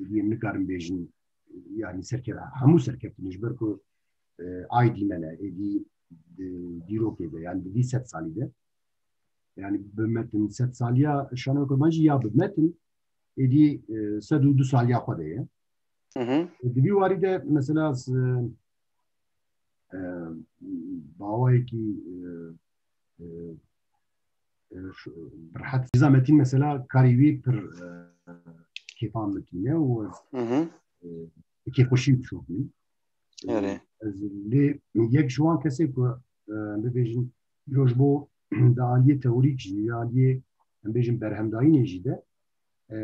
êdî em nikarin bêjin, yani serkeve, hemû serkeftin ji ber ku, e, aydî me ne, êdî di dîrokê de, yani di vî sed salî de. Yani bi metin sed saliya şanoya kurmancî ya bi metin, êdî, e, sed û du saliya xwe de ye. Hı hı. Di vî warî de mesela s-, e, bawayekî, e, e, e, şu, bi rehet Rêza Metîn mesela karî wî pir, e, kêfa min tîne û ez, Hı hı. e, bi kêfxweşî dişopînim. E, Erê. Ez lê yek ji wan kesê ku, e, em bibêjin, îro ji bo di aliyê teorîk jî, ya aliyê, em bêjin, berhemdayînê jî de, e,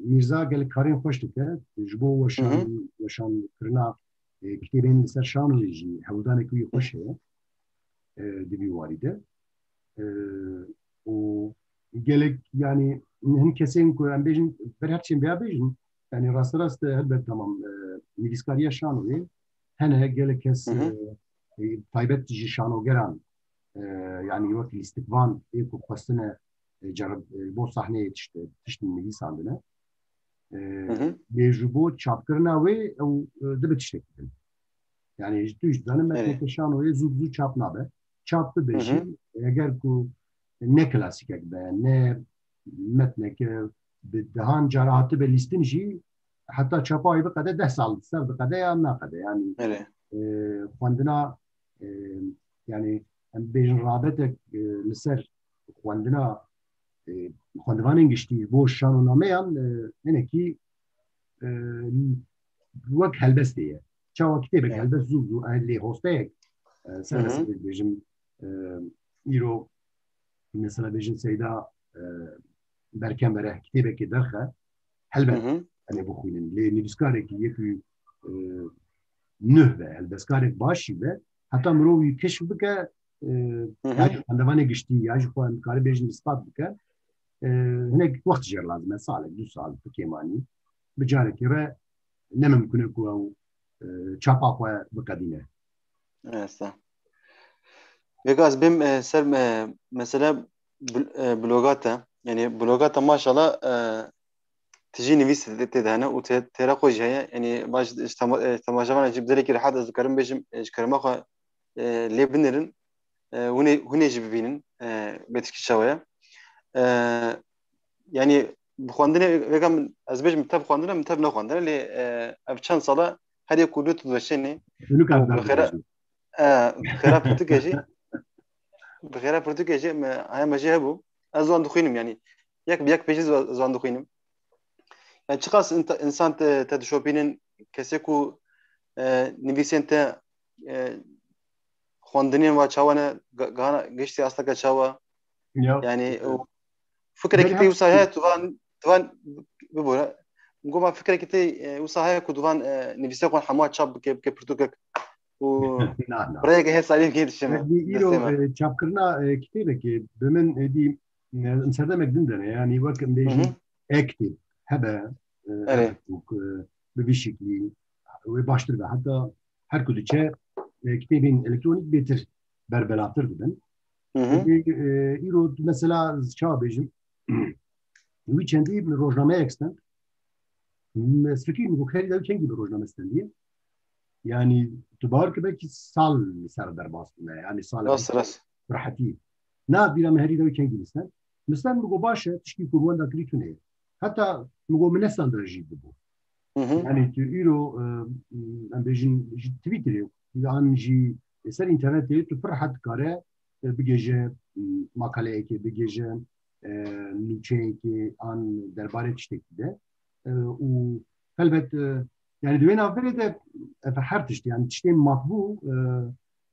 Mîrza gelek karên xweş dike. Ji bo Hı hı. weşan, weşankirina, e, kitêbên li ser şanoyê jî hewldaneke wî xweş heye, e, di vî warî de. E, û gelek, yani, hin kesên ku em bêjin, ber her çên vêya bêjin, yani, rasterast, e, helbet, tamam, e, nivîskariya şanoyê hene gelek kes, Hı hı. e, e, taybet ji şanogeran, e, yani, wek lîstikvan ê ku xwestine, e, cerib-, e, bo sahneyê tişt-, tiştin nivîsandine. E, Hı hı. lê ji bo çapkirina wê ew, e, dibe tiştekî din. Yani, ji tu jî dizanin, Erê. metneke şanoyê zû bi zû çap nabe. Çap bibe Hı hı. jî, eger ku ne klasîkek be, ne metneke bi dehan cara hatibe lîstin jî, heta çapa wê biqede deh sal ser biqede ya naqede. Yani, Erê. e, xwendina, e, yani, em bêjin rabetek, e, li ser xwendina, e, xwendivanên giştî bo şanonameyan, e, hinekî, e, wek helbestê ye. Çawa kitêbek Evet. helbest zû zû, e, lê hosteyek, e, ser Hı hı. mesela bêjim, e, îro mesela bêjin Seyda, e, Berkem Bereh kitêbekê derxe, helbet Hı hı. em ê bixwînin. Lê nivîskarekî yekî, e, nuh be, helbestkarek baş jî be, heta mirov wî keşf bike, e, Hı hı. ya jî xwendevanê giştî, ya jî xwe em dikare bêjin ispat bike, e, hinek wext jê re lazim e, salek, du sal bi kêmanî. Bi carekê re ne mimkun e ku ew, e, çapa xwe biqedîne. Esta. Vêga ez bêm, e, ser, e, mesele bl-, e, bloga te. Yani bloga te maşallah, e, tijî nivîs tê, tê de hene û tê-, têra xwe jî heye. Yani baş ji tema-, e, temaşevana jî bi derekî rehat ez dikarim bêjim, e, ji kerema xwe, e, lê binêrin. E, hûn ê, hûn ê jî bibînin, e, bê tişkî çawa ye. E, yani bi xwendinê vêga min, ez bêjim min tev xwendine, min tev nexwendine, lê, e, ev çend sala her yek ku lut diweşênê Û nikar û bi xêra, derdibêjin. e, bi xêra pirtûkê jî, bi xêra pirtûkê jî me, haya me jî hebû. Ez wan dixwînim, yani yek bi yek pêşî zwa-, zwan dixwînim. Yani çiqas inta-, insan te, te dişopînin, kesê ku, e, nivîsên te, e, xwendinên wa çawa ne, ga-, gana giştî asteke çawa? Ya. Yani, e, o fikrek Gel te her wisa heye, tu van, tu van, bibore. Goma fikrek te, e, wisa heye ku tu van, e, nivîsê xwe hema çap bike, bike pirtûkek. Û Na, na. rêyeke hê salîm kê dişime. Bi îro, Destê me. e, çapkirina, e, kitêbekê bi min, e, dî, e, em serdemek din de ne. Yani wek em Hı hı. bêjin, e, kitêb hebe, e, Erê. hebe ku, e, bi vî şiklî wê baştir be. Heta her ku diçe, e, kitêbên elektronîk bêtir berbelavtir dibin. Hı hı. Ê, e, îro mesela çawa bêjim, wî çendî rojnameyek stend. Ez fikir min ku herî dawî kengî bi rojname stendiye. Yani tu bawer ke belkî sal li ser derbas bûne. Yani sal Rast, rast. Rehetî. Na bîra me herî dawî kengî li stend. Min stend, min got baş e, tişkî ku wenda kirî tune ye. Heta min got min ne standra jî bibû. Hı hı. Yani tu îro, e, em bêjin ji Twitterê yan jî ser înternetê tu pir rehet dikare, e, bigêje, m, makaleyekê, bigêje, e, nûçeyekê an derbarê tiştekî de. E, û helbet, e, yani di wê navberê de, e, her tişt, yani tiştên matbû, e,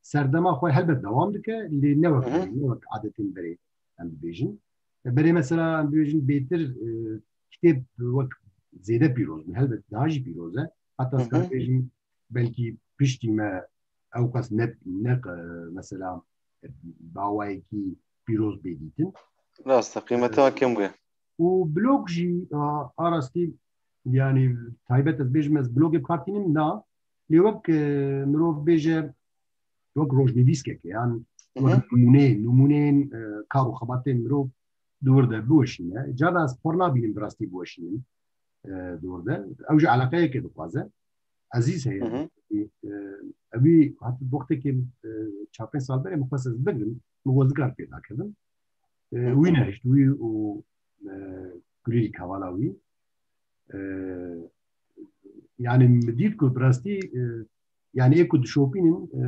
serdema xwe helbet dewam dike, lê ne wek, Hı hı. ne wek adetên berê em dibêjin. E, berê mesela em dibêjin bêtir, e, kitêb wek zêde pîroz bû, helbet daha jî pîroz e. Heta Hı hı. ez karim bêjim belkî piştî me ew qas ne, ne, e, mesela, e, bi awayekî pîroz bê dîtin. Rast e, qîmeta E, wan kêm bûye. Û blog jî, a, a rastî, yani taybet ez bêjim ez blogê bi kar tînim na, lê wek, e, mirov bêje, wek rojnivîskek e, yan Hı wek hı. nimûneyên, nimûneyên, e, kar û xebatên mirov di wir de biweşîne. Carna ez xwe nabînim bi rastî biweşînim, e, di wir de. Ew jî eleqeyekê dixwaze. Ezîz heye. Hı hı. E, ewî hat wextekê, e, çar pênc sal berê min xwest ez bigrim, min wezgar pêda kirin. E, Hı hı. wî nehişt, wî û, e, kulîlî kavala wî. E, yani min dît ku bi rastî, e, yani ê ku dişopînin, e,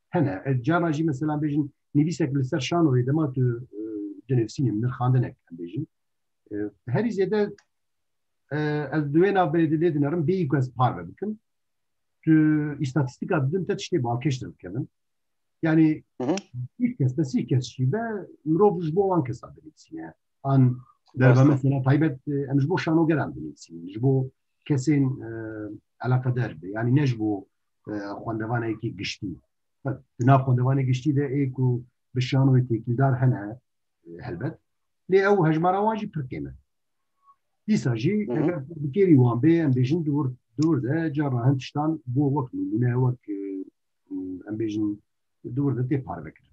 hene. E, carna jî mesela bêjin nivîsek li ser şanoyê dema tu, e, dinivîsînî, nirxandinek em bêjin. E, herî zêde, e, ez di wê navberê de lê dinerim, bêyî ku ez parve bikim. Tu îstatîstîka didin te tiştê balkêş derdikevin. Yani Hı hı. bir kes, be sî kes jî be, mirov ji bo wan kesa dinivîsîne. An derve Rast e. mesela taybet, e, em ji bo şanogeran dinivîsînin. Ji bo kesên, e, eleqeder be. Yani ne ji bo, e, xwendevanekî giştî. Di nav xwendevanê giştî de ê ku bi şanoyê têkildar hene, e, helbet. Lê ew hejmara wan jî pir kêm e. Dîsa jî Hı hı. eger bi kêrî wan bê, em bêjin di wir, di wir de carna hin tiştan bo wek nimûne, wek, e, em bêjin di wir de tê parve kirin.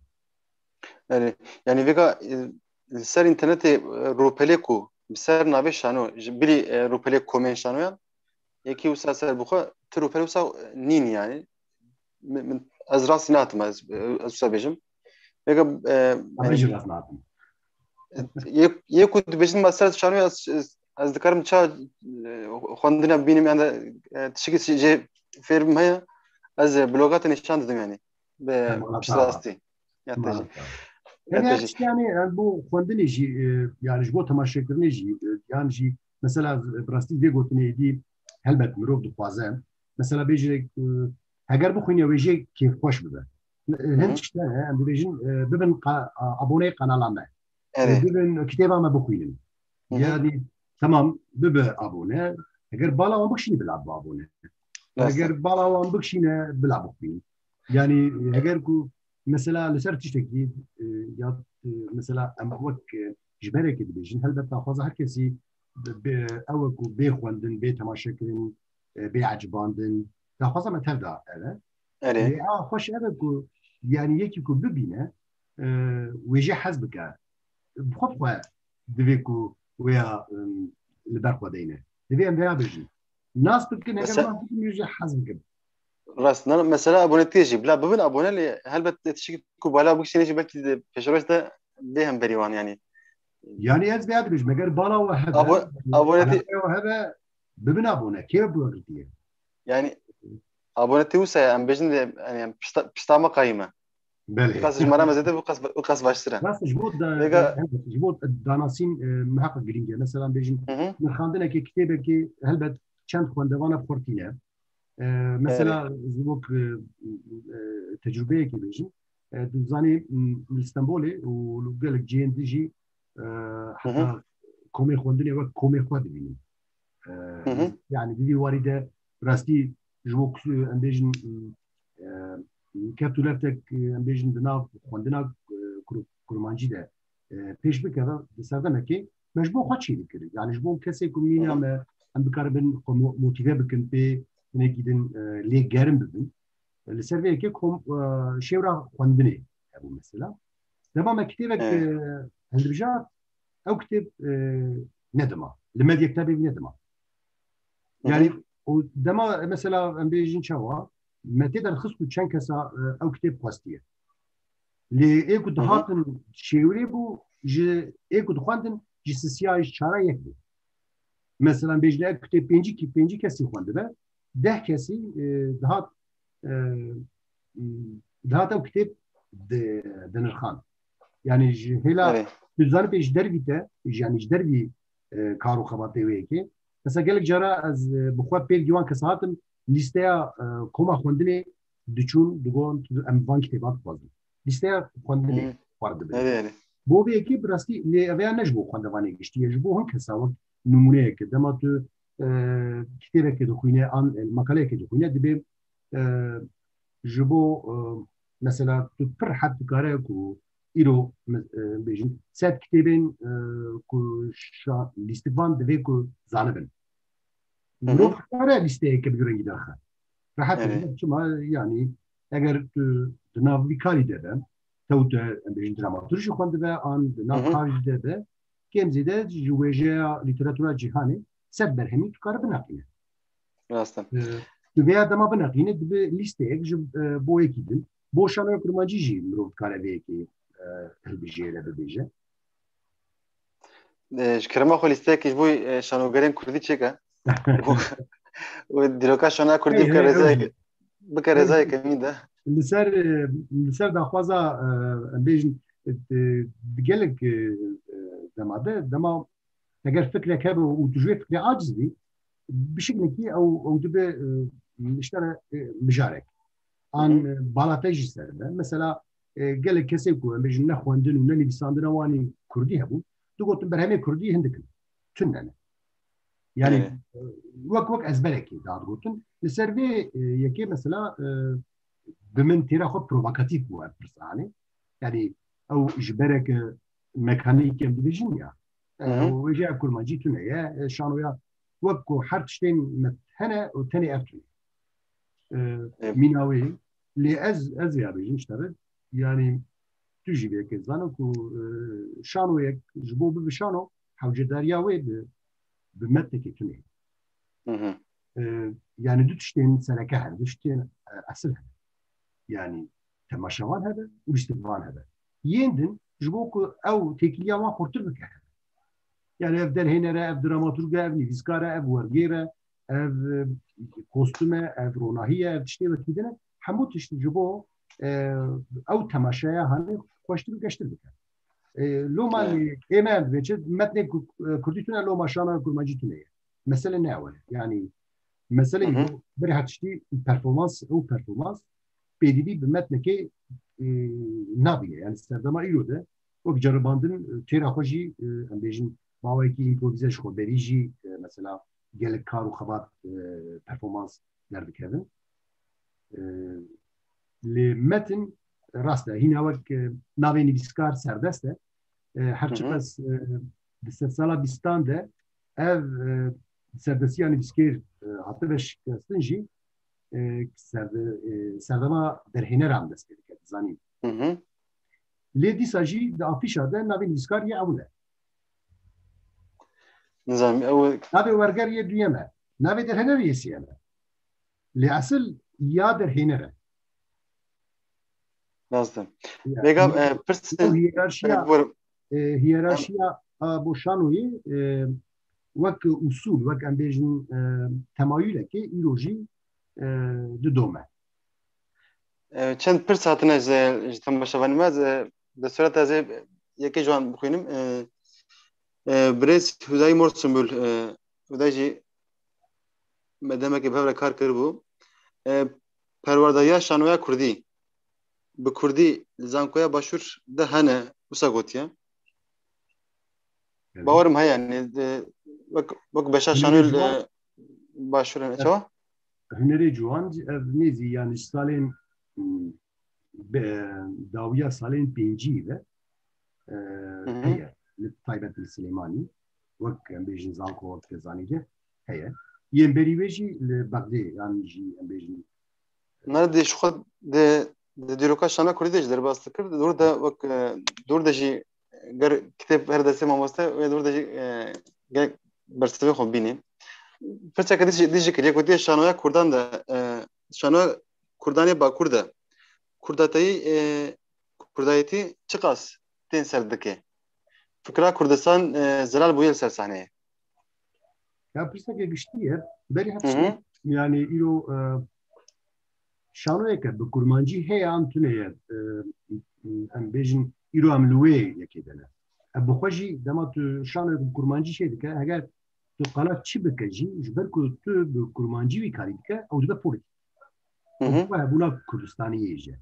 Yani, yani vêga, e, li ser înternetê, e, rûpelê ku bi ser navê şano, ji bilî, e, rûpelê komên şanoyan, yekî wisa ser bixwe, tu rûpelê wisa, e, nîn yani. Min, min, ez rastî natim, ez, ez wisa bêjim. Vêga, e, Ama yani, jî rast natim. Yê, yê ku dibêjin me ser şanoya, ez, ez, ez dikarim ça, e, xwendina bibînim, yani, e, tiştekî jê fêr bim heye, ez, e, bloga te nîşan didim yani. Bi Mala pişt sağ ol. rastî. Ya te jî. Mala sağ ol. Ya Yani te her jî. tişt yani, yani bo xwendinê jî, e, yani ji bo temaşekirinê jî, e, yan jî mesela bi rastî vê gotinê êdî helbet mirov dixwaze. Mesela bêjin, e, heger bixwîne wê jê kêfxweş bibe. E, Hı Hin hı. tişt hene, em dibêjin, e, bibin qa-, a-, aboneyê kanala me. Erê. Bibin kitêba me bixwînin. Hı hı. Yani, tamam, bibe abone. Eger bala wan bikişîne, bila bibe abone. Rast e. Eger bala wan bikişîne, bila bixwînin. Yani, eger ku mesela li ser tiştekî, e, ya, e, mesela em wek, e, ji berekê dibêjin, helbet daxwaza her kesî bi, bi, ew e ku bê xwendin, bê temaşekirin, e, bê ecibandin. Daxwaza me tev de ev e. Erê. Lê a xweş ev e ku, yani, yekî ku bibîne, e, wê jê hez bike. Bi xwe bi xwe divê ku wê ya, em, li ber xwe deyne. Divê em vêya bêjin. Nas bikin, heger Mese- nas bikin, wê jê hez bikin. Rast, na, mesela abonetiyê jî, bila bibin abone, lê helbet tiştekî ku bala bikişîne jî belkî di pêşeroj de bê hemberî wan, yani. Yani ez vêya dibêjim, eger bala we hebe, Abo-, abonetî- eleqeya we hebe, bibin abone, kê bi we girtiye? Yani, abonetî wisa ye, em bêjin de, yani, em pişta, pişta me qayîm e. Belê. Qas ji me re me zêde, qas, qas baştir e. Rast e, ji bo da, Vêga- helbet, ji bo danasîn, e, miheqeq girîng e. Mesela bêjin, Hı hı. nirxandinekê, kitêbekê, helbet çend xwendevana bi xwe re tîne. E, mesela, Erê. ji bo, e, e, tecrubeyekê bêjim. E, tu zanî, m, li Stenbolê û li gelek cihên din jî, e, Hı hı. heta komê xwendinê wek komê xwe dibînin. E, Hı hı. yani di vî warî de rastî ji bo ku, em bêjin, e, keft û leftek, e, em bêjin di nav xwendina, e, kur-, kurmancî de, e, pêş bikeve, di serdemekê me ji bo xwe çê dikir. Yani ji bo kesê ku mîna Hı hı. me em bikaribin xwe mo-, motîve bikin, pê hinekî din, e, lê germ bibin. Li ser vê yekê kom, e, şêwra xwendinê hebû mesela. Dema me kitêbek, Evet. e, hildibijart, ew kitêb, e, nedima. Li me yektabê wî nedima. Hı hı. Yani, û dema mesela em bêjin çawa, me tê derxist û çend kesa, e, ew kitêb xwestiye. Lê ê ku Hı hı. dihatin şêwirê bû, ji ê ku dixwendin, ji sisiya, ji çara yek bû. Mesela bêjin ev kitêb pêncî ki-, pêncî kesî xwendibe, deh kesî, e, dihat, e, dihat ew kitêb di-, dinirxan. Yani ji hêla Evet. tu zanibê ji dervî te, yani ji dervî, e, kar û xebatê wê yekê. Mesela gelek cara ez, e, bi xwe pêl gîwan kes hatim, lîsteya, e, koma xwendinê diçûn, digon, em van kitêban dixwazin. Lîsteya xwendinê Hı. xwar dibin. Evet, evet. Bo vê yekê bi rastî lê ev ya ne ji bo xwendevanê giştî ye, ji bo hin kesa wek nimûneyeke. Dema tu, e, kitêbeke dixwîne an, e, makaleyeke dixwîne, dibê, e, ji bo, e, mesela tu pir rehet dikare ku îro, me-, e, bêjin, sed kitêbên, e, ku şa-, lîstikvan divê ku zanibin. Hı hı. Mirov dikare lîsteyeke bi vî rengî derxe. Rehet Evet. e, çima, yani, eger tu di nav vî karî de be, tew te, em bêjin, dramaturjî xwendibe, an di nav Hı hı. kar jî de be, kêm zêde ji wêjeya lîteratura cîhanê sed berhemî tu kare bineqîne. Rast e. E, tu vêya dema bineqîne, dibe lîsteyek ji, e, bo yekî din. Bo şanoya kurmancî jî mirov dikare vê yekê, e, hilbijêre, bibêje. E, ji kerema xwe lîsteyekî ji bo, e, şanogerên kurdî çêke. Û, û dîroka şanoya kurdî Hey, bike hey, rêzeyek, hey. bike Hey. rêzeyeke min de. Li ser, e, li ser daxwaza, e, em bêjin, e, di gelek, e, e, dema de, dema eger fikrek hebe û tu ji wê fikrê aciz bî, bi şiklekî ew, ew dibe, e, ji te re, e, mijarek. An, Hı hı. e, bala te jî ser be. Mesela, e, gelek kesê ku em bêjin ne xwendin û ne nivîsandina wan ê kurdî hebû, digotin berhemê kurdî hindik in. Tune ne. Yani, Evet. e, wek, wek ezberekê dadigotin. Li ser vê, e, yekê mesela, e, bi min têra xwe provokatîf bû ev pirsa, hani. Yani, ew ji bereke mekanîk em dibêjin ya. E, Hı hı. wêjeya kurmancî tune ye. E, şanoya wek ku her tiştên me hene û tenê ev tune. E, Ê, mîna wê, lê ez, ez ya bêjim ji te re, yani tu jî vê yekê zana ku, e, şanoyek ji bo bibe şano, hewcedariya wê bi, bi metnekê tune. Hı hı. E, yani du tiştên sereke hene, du tiştên, e, esil hene. Yani temaşevan hebe û lîstikvan hebe. Yên din ji bo ku ew têkiliya wan xurtir bike hebe. Yani ev derhêner e, ev dramaturg e, ev nivîskar e, ev wergêr e, ev, e, kostûm e, ev ronahî ye, ev tiştê wekî din e. Hemû tişt ji bo, e, ew temaşeya hanê xweştir û geştir bike. E, loma Evet. lê ê me em dibê çi? Metnê ku-, e, kurdî tune, loma şana kurmancî tune ye. Mesele ne ew e. Yani mesele Hı hı. îro berê her tiştî performans, ew performans pêdivî bi metnekê, e, nabîne. Yani serdema îro de wek ceribandin, e, têra xwe jî, e, em bêjin, bi awayekî împrovîze ji xwe berî jî, e, mesela gelek kar û xebat, e, performans derdikevin. E, lê metin rast e. Hîna wek, e, navê nivîskar serdest e. E, her Hı hı. çiqas, e, di sedsala bîstan de ev, e, serdestiya nivîskêr, e, hatibe şikestin jî, e, serde-, e, serdema derhêneran dest pê dike, dizanî. Hı hı. Lê dîsa jî di afîşa de navê nivîskar yê ewil e. Nizam, ew Navê werger yê duyem e. Navê derhêner yê sêyem e. Lê esil ya derhêner e. Rast e. Ya, Vêga, ya, e, pirs-, ew hiyerarşiya, e, buyurun. e, hiyerarşiya a bo şanoyê, e, wek usul, wek em bêjin, e, temayulekê îro jî, e, didome. E, çend pirs hatine ji, ji temaşevanê me, ez, e, bi sureta ez ê yekê ji wan bixwînim. E, e, birêz Hudayî Mor Sumbul, e, Huday jî me demekê bi hev re kar kiribû. E, perwerdariya şanoya kurdî bi kurdî li zankoya başûr de hene, wisa gotiye. Evet. Bawerim heye, yani, e, wek, wek beşa Hunerê şanoyê li ciwan. Başûr hene. Evet. Çawa? Hunerê ciwan, ev nêzî, yani, ji salên, hmm, be-, dawiya salên pêncî ve, e, Hı hı. heye. Li taybet li Silêmanî, wek em bêjin zanko, wek zanînge heye. Yên berî wê jî li Bexdê, yan jî em bêjin, Nare di ji xwe di, di dîroka şana kurdî de jî derbas dikir. Di dor de wek, e, dor de jî ger kitêb her destê mamoste wê dor de jî, e, gelek bersivê xwe bînî. Pirseke dî jî, dî jî kiriye, gotiye şanoya kurdan de, e, şanoya kurdanê bakur de kurdateyî, e, kurdayetî çiqas tên ser dike? Fikra Kurdistan, e, zelal bûye li ser sahneyê. Ya pirseke giştî ye. Berî her Hı hı. tiştî, yani îro, e, şanoyeke bi kurmancî heye an tune ye. E, em bêjin îro em li wê yekê de ne. E, bi xwe jî dema tu şanoyek bi kurmancî çê dike, heger tu qala çi bike jî, ji ber ku tu bi kurmancî wî karî dike, ew dibe polîtîk. Hı hı. Ew dibe hebûna Kurdistaniyê jî.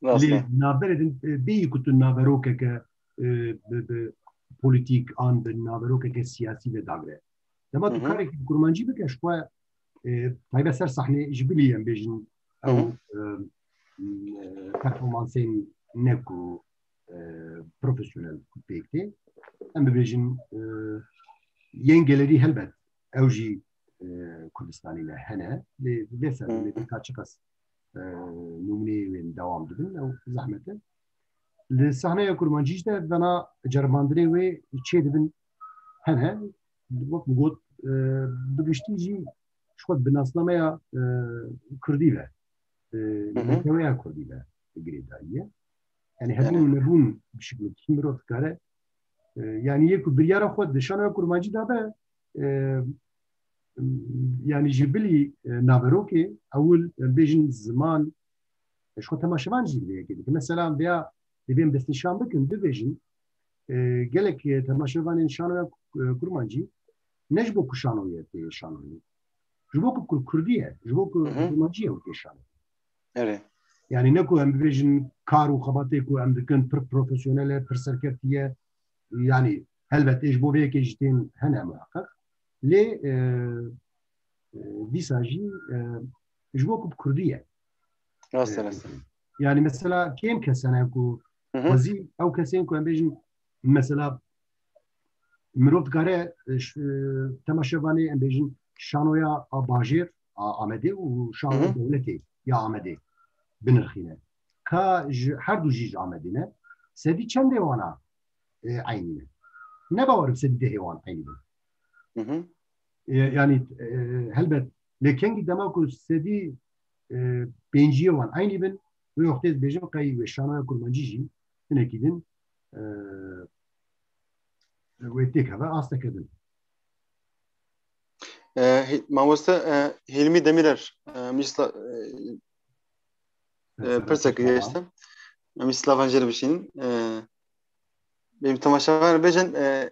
Rast Lê e. navberê din, e, bêyî ku tu naverokeke, e, bi, bi polîtîk an bi naverokeke siyasî ve dagre. Dema tu Hı hı. karekî bi kurmancî bike, ji xwe, e, taybet ser sahnê ji bilî em bêjin, Hı ew, hı. e, e, performansên ne ku, e, profesyonel pêk tê. Em bibêjin, e, yên gelerî helbet ew jî, e, Kurdistanî ne hene. Lê vê ser Hı hı. lê ka çiqas, e, nûmneyê wê dewam dibin, ew zehmet e. Li sahneya kurmancî jî de vena ceribandinê wê çê dibin hene. Wek min got, e, bi giştî jî ji xwe bi nasnameya, e, kurdî ve, e, Hı hı. neteweya kurdî ve girêdayî ye. Yani Hı hebûn hı. û nebûn bi şiklekî mirov dikare, e, yani yê ku biryara xwe di şanoya kurmancî dabe, e, yani ji bilî, e, naverokê ewil, em bêjin ziman, e, ji xwe temaşevan jî vê yekê dikin. Mesela vêya divê em destnîşan bikin, bibêjin, e, gelek, e, temaşevanên şanoya, e, kurmancî ne ji bo ku şanoyê tê şanoyê. Ji bo ku kur-, kurdî ye, ji bo ku Hı hı. kurmancî ye û tê şanoyê. Erê. Yani ne ku em bibêjin kar û xebatê ku em dikin pir profesyonel e, pir serkeftî ye. Yani helbet ê ji bo vê yekê jî tên hene muheqeq. Lê, e, e, dîsa jî, e, ji bo ku bi kurdî ye. Rast e, E, rast e. Yani mesela kêm kes hene ku Hı hı. xwezî ew kesên ku em bêjin mesela mirov dikare, e, ş-, e, temaşevanê em bêjin şanoya a bajêr a Amedê û şanoya Hı hı. dewletê ya Amedê binirxîne. Ka ji her du jî ji Amedê ne, sedî çendê wana, e, eynî ne? Ne bawerim sedî dehê wan eynî bin. Hı hı. E, yani, e, helbet lê kengî dema ku sedî, e, pênciyê wan eynî bin, wê wextê dibêjin qey wê şanoya kurmancî jî hinekî din, e, wê têkeve asteke din. E, Hî-, mamoste, e, Hîlmî Demîrer, e, Mîsla-, e, e, Mesela pirsek Mîsla. Hêştin. Em î silavan jê re bişînin. E, bêm temaşevan bêjin, e,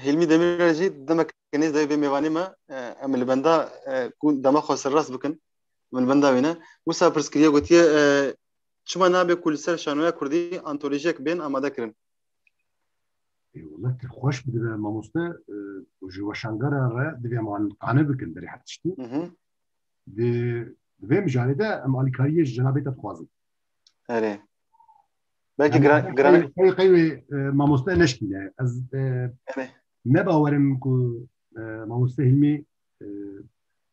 Hîlmî Demîrer jî demek nêz dayê bê mêvanê me, e, em li benda, e, ku dema xwe serrast bikin, em li benda wê ne. Wisa pirs kiriye, gotiye, e, çima nabe ku li ser şanoya kurdî antolojiyek bên amade kirin? Ê, wele tu xweş bidibe mamoste, e, ji weşangera re divê em wan qane bikin berê her tiştî. Hı hı. Di, di vê mijarê de em alîkariyê ji cenabê te dixwazin. Erê. Belkî Yani, giran, qey, giran. qey, qey wê, e, mamoste neşkîne. Ez, e, Erê. ne bawerim ku, e, mamoste Hilmî, e,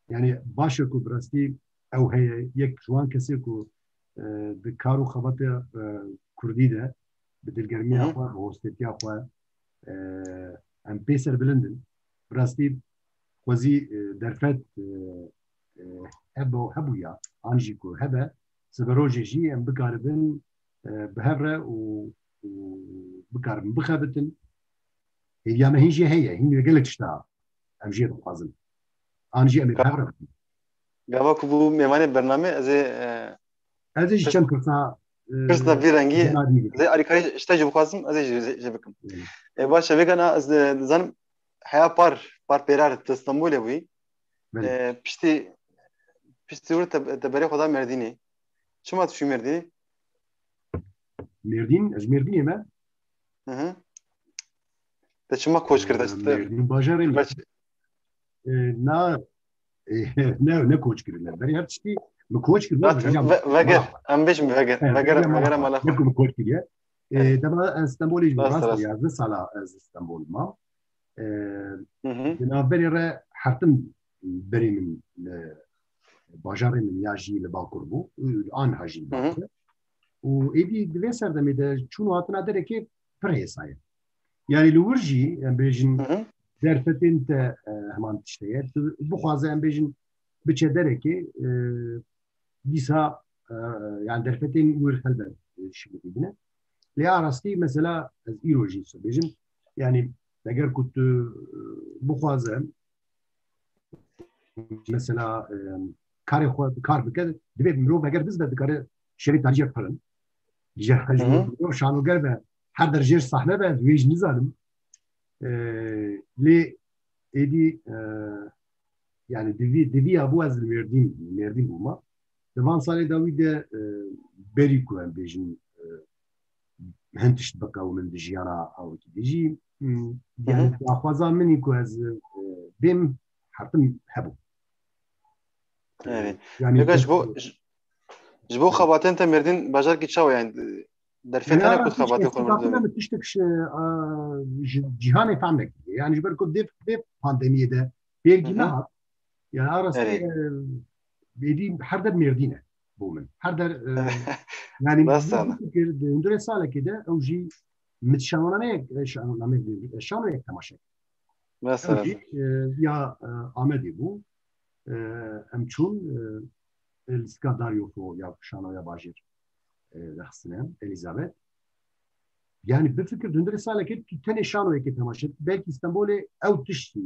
yani baş e ku bi rastî ew heye, yek ji wan kesê ku, e, di kar û xebatê, e, kurdî de bi dilgermiya Hı hı. xwe, bi hostetiya xwe, e, em pê serbilind in. Bi rastî xwezî, e, derfet, e, e, hebo-, hebûya, an jî ku hebe, siberojê jî em bikaribin, e, bi hev re û, û bikaribin bixebitin. Hêviya me hîn jî heye, hîn wê gelek tişta em jê dixwazin. An jî em ê bi hev re bikin. Gava ku bû mêvanê bernamê, ez ê, e, Ez ê ji Pirs-, çend pirsa, e, pirsna vî rengî, cenabî bikim. Ez ê alîkarî ji te jî bixwazim, ez ê jî, jî, jî bikim. Belê. E, baş e, vêga na ez, e, dizanim heya par, par pêrar tu Stenbolê bûyî. Belê. E, piştî, piştî wir te, te berê xwe da Mêrdînê. Çima tu çûyî Mêrdînê? Mêrdîn, ez Mêrdînê me. Hı hı. Te çima koç kir, te, Ee, te, Mêrdîn bajarê me. Baş- Ee, na, e, ne, ne koç kirine. Berî her tiştî mi koç kir, Rat, vegera ve-, veger, mala xwe. Em bêjin veger, Evet, vegera, vegera mala vegera xwe. mala xwe. Ne ku mi koç kiriye. Ee, Evet. Dema ez Stenbolê jî Rast, rast. Yazdeh sala ez Stenbol mam. Ee, Hı hı. Di navberê re hertim berê min, e, bajarê min ya jî li Bakur bû, û aniha jî li Bakur e. Û êdî di vê serdemê de çûn û hatina derekê pir hêsa ye. Yanî li wir jî, em bêjin, derfetên te, e, heman tişt heye. Tu bixwaze, em bêjin, biçe derekê, e, dîsa, e, yani derfetên wir helbet, e, şikilî dibîne. Lê a rastî mesela ez îro jî bêjim, yani eger ku tu, e, bixwaze mesela, e, karê xwe bi kar bike, divê mirov eger bizde dikare şevê tarî jê pirin. Ji, ji mirov şanoger be, her der jêr sahne be, ez wê jî nizanim. E, lê êdî, e, yani divî, diviya bû ez li Mêrdîn, Mêrdîn bûma. Di van salê dawî de, e, berî ku em bêjin, e, hin tişt biqewimin di jiyana awikî de jî, m, yani daxwaza min î ku ez, e, bêm hertim hebû. Evet. Yani ji bo, ji, ji bo xebatên te Mêrdîn bajarkî çawa yani derfet hene ku xebatê xwe Mêrdîn? Tiştek ji, e, ji cîhanê fehm nekiriye. Yani ji ber ku vê, vê pandemiyê de pêrgî nehat. Yani a rastî, e, êdî her der Mêrdîn e bo min. Her der, e, yani fikir di hundirê salekê de ew jî min şanonameyek, e, şanonameyek, e, şanoyek temaşe kir. Ew jî, e, ya, e, Amedê bû. E, em çûn, e, Elîska Daryofo ya şanoya bajêr, e, rexistine, Elizabeth. Yani bifikir, di hundirê salekê tu tenê şanoyekê temaşe dikî. Belkî Stenbolê ew tiştî.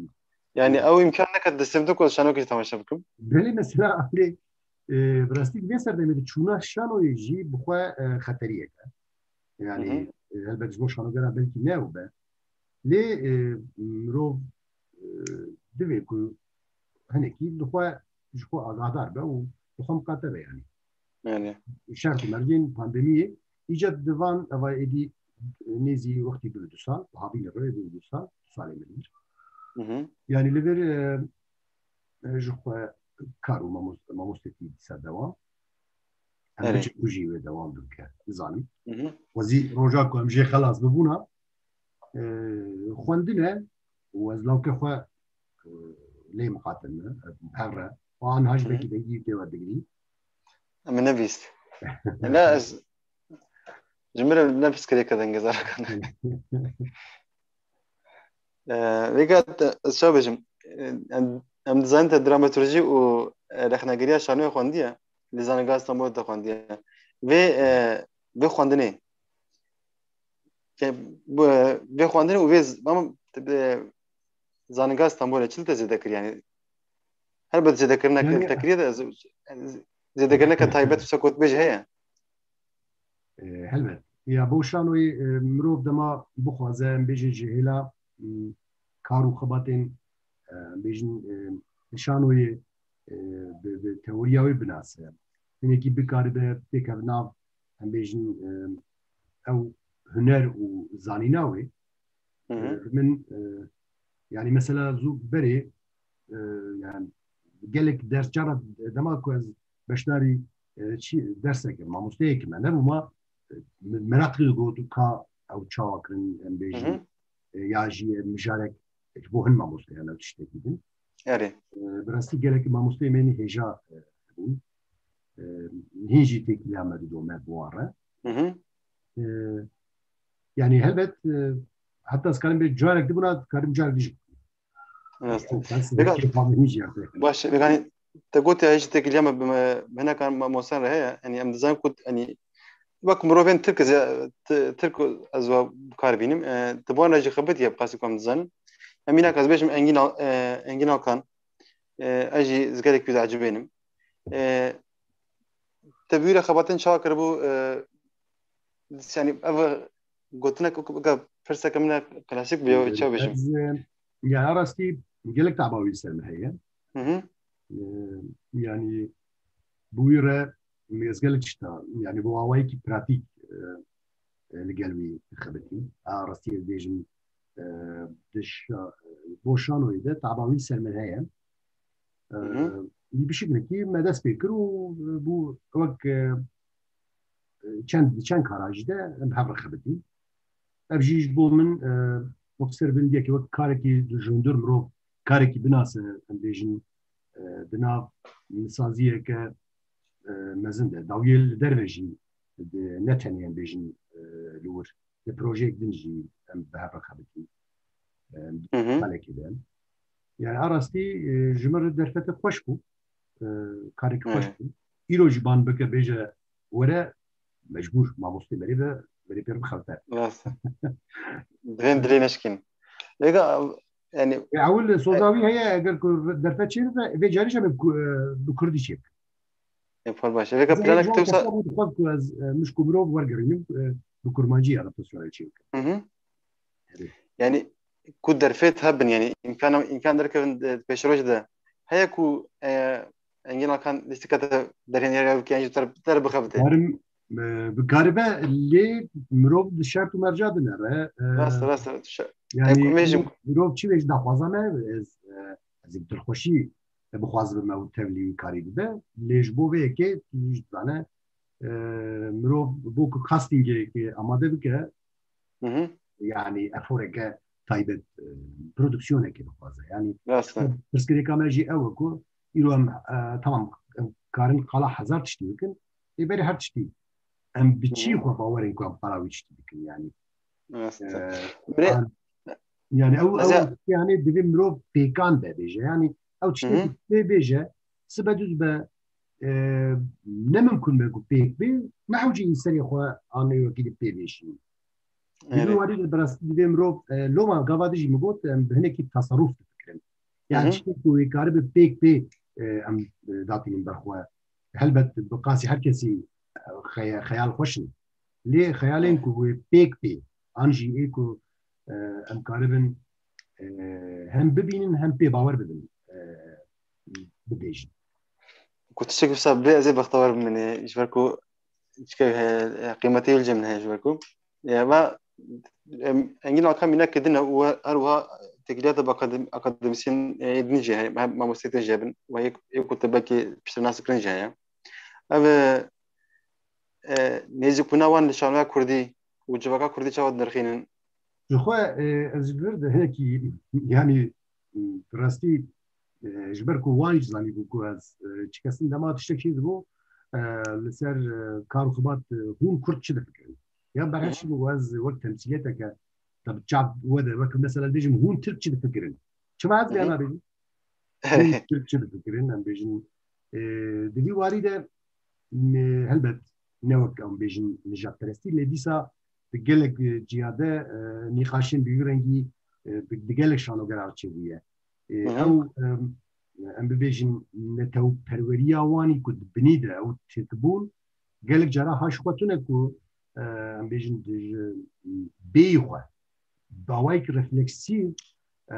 Yani ew îmkan neket destê min ku ez şanoyekê temaşe bikim. Belê mesela, lê, e, bi rastî di vê serdemê de çûna şanoyê jî bi xwe, e, xeteriyek e. Yani, e, helbet ji bo şanogeran belkî ne ew be. Lê, e, mirov, e, divê ku hinekî li xwe, ji xwe agahdar be û li xwe miqate be yani. Yani. Şert û mercên pandemiyê îca di van eva êdî nêzî wextî bû du sal, havînê rê bû du sal, du salê min. Yani li vir, e, e, ji xwe kar û mamos-, mamostetî dîsa dewam. Em biçin ku jî wê dewam bike, nizanim. Xwezî roja ku em jê xelas bibûna, e, xwendin e û ez lawke xwe, e, lê miqatil me, e, hev re. Wan haj belkî dengî tê we digirî. Em ê nebîst. Ne ez, ji min re ne piskirêke dengê zarakan. E, vêga te, ez çawa bêjim? E, em, em dizanin te dramatoloji û, e, rexnegeriya şanoyê xwendiye. Li Zanîngeha Stenbolê te xwendiye. Vê, e, vê xwendinê. Ke, bu, e, vê xwendinê û vê z-, ama te, e, Zanîngeha Stenbolê çi li te zêde kir yani? Helbet zêdekirina Yani, te kiriye de ez, ez, zêdekirineke taybet wisa ku dibêje heye? E, helbet. Ya bo şanoyê, e, mirov dema bixwaze, em bêjin ji hêla, m, kar û xebatên, e, em bêjin, e, şanoyê, e, bi, bi teoriya wê binase. Hinekî bikaribe pêkeve nav, em bêjin, e, ew huner û zanîna wê. E, min, e, yani mesela zû berê, e, yani gelek ders cara dema ku ez beşdarî, e, çi derseke, mamosteyeke me nebûma, e, me-, meraqlî digot û ka ew çawa kirin, em bêjin, e, ya jî, e, mijarek, e, ji bo hin mamosteyan ew tiştekî din. Erê. E, bi rastî gelek mamosteyê me hêja, e, bûn. E, hîn jî têkiliya me dido me bi wan re. E, yani helbet, e, heta ez karim bê carek dibûna, karim carek dijî. Rast. Baş, yani te gotiye hêj têkiliya me bi me, bi hineka mamosten re heye. Yani em dizanin ku, yani wek mirovên Tirk, ez, T-, Tirk ez wa bi kar bînim. E, ti bi wan re jî xebitiye bi qasî ku em dizanin. Em înak ez bêjim Engîn Al-, e, Engîn Alkan. E, ez jî ez gelek wî diecibênim. E, te bi wî re xebatên çawa kiribû? E, yani ev gotinek, pirseke min e klasîk bû, çawa bêjim? Ez, e, yani a rastî gelek taba wî ser min heye. E, yani bi wî re ez gelek tişta, yani bi awayekî pratîk, e, e, li gel wî xebitî. A rastî ez bêjim, e, di şa-, bo şanoyê de taba wî ser min heye. E, bi şekilekî me dest pê kir û, e, bû wek, e, çend, çend kara jî de em hev re xebitîn. Ev jî ji bo min, e, wek serbilindiyekê, wek karekî ji hundir mirov karekî binase, em bêjin, e, di nav saziyeke, e, mezin de. Dawiyê li derve jî di, ne tenê em bêjin, e, li wir. Di projeyek din jî em bi hev re xebitîn. E, Hı hı. Malekê de. Yani a rastî, e, ji min re derfete xweş bû. E, kareke xweş Evet. bû. Îro jî ban bike bêje were mecbûr mamostê berê ve berê pêr bixelte. Rast e. Divên dilê neşkîn. Vêga, yani, E, ewil soza wî heye, eger ku derfet çêbibe, vê carî jî em bi ku-, e, bi kurdî çêbikin. E, pir baş e. Vêga Ez plana hêja kitewsa kesa bû dixwest ku ez, e, mişk û mirov wergerînim, e, bi kurmancî adaptasyonê çêbikim. Hı hı. Evet. Yani, ku derfet hebin, yani, imkan, imkan derkevin, e, pêşeroj de. Heye ku, e, Engin Alkan lîstika te derhêniyar bike, yan jî ter, ter bixebite. Karim, e, bikaribe lê mirov di şert û merca dinere. E, Rast, rast. Şe-, yani, em, em jî mirov çi vê jî daxwaza me, ez, e, ez ê bi dilxweşî bixwazibim ew tevlî wî karî bibe. Lê ji bo vê yekê tu jî dizane, e, mirov bo ku castingê amade bike, Hı hı. yani eforeke taybet, e, produksiyonekê bixwaze. Yani Rast e. pirsgirêka me jî ew e ku îro em, e, tamam, em karin qala hezar tiştî bikin, ê berê her tiştî. Em bi çi Hı. xwe bawerin ku em qala wî tiştî bikin yani. Rast e. E, Birê an-, yani ew, Ez ew ya- yani divê mirov pêkan be bêje. Yani ew Hı hı. tiştê pê bêje, sibe duz be, e, ne mimkun be ku pêk bê, nehewcî serê xwe an wekî di pê bêşî. Di vî Erê. warî de bi rastî divê mirov, e, loma gava dijî min got, em bi hinekî tasarruf difikirin. Hı Yani hı. tiştê ku wê karibe pêk bê, e, em, e, datînin ber xwe. Helbet bi qasî her kesî, e, xeya-, xeyal xweş in. Lê xeyalên Hı. ku wê pêk bê, an jî ê ku, e, em karibin, e, hem bibînin hem pê bawer bibin, e, bibêjin. Ku tiştek wisa bê ez ê bextewar bim, yani, ji ber ku çike, e, e, qîmetê wî li cem heye ji ber ku. Ya, va, em, Engin Alkan mînak kir din e û her wiha têkiliyata bi akadem-, akademisyen, e, din jî heye, hem mamosteyên jî hebin, û yek, yek ku te belkî piştre nas kirin jî heye. Ev, e, e, nêzîkbûna wan li şanoya kurdî û civaka kurdî çawa dinirxînin? Ji xwe, e, ez ji vir de hinekî, yani, bi rastî, e, ji ber ku wan jî zanîbû ku ez, e, çi kesin dema tiştek çêdibû, e, li ser, e, kar û xibat, e, hûn kurd çi difikirin? Ya ber Hı her hı. çi bû ez wek temsîliyeteke, te bi çav we de, wek mesela dibêjim hûn tirk çi difikirin? Çima ez Hı vê hı. nabêjim? Hûn tirk çi difikirin? Em bêjin, e, di vî warî de, e, helbet ne wek em bêjin nijadperestî, lê dîsa di gelek, e, ciya de, e, nîqaşên bi vî rengî, e, bi, di gelek şanogeran çêbûye. E, Hı hı. ew, em, em bibêjin netewperweriya wanî ku di binî de ew tirk bûn, gelek cara ha ji xwe tune ku, e, em bêjin di, ji, bêyî xwe, dawayek refleksîv, e,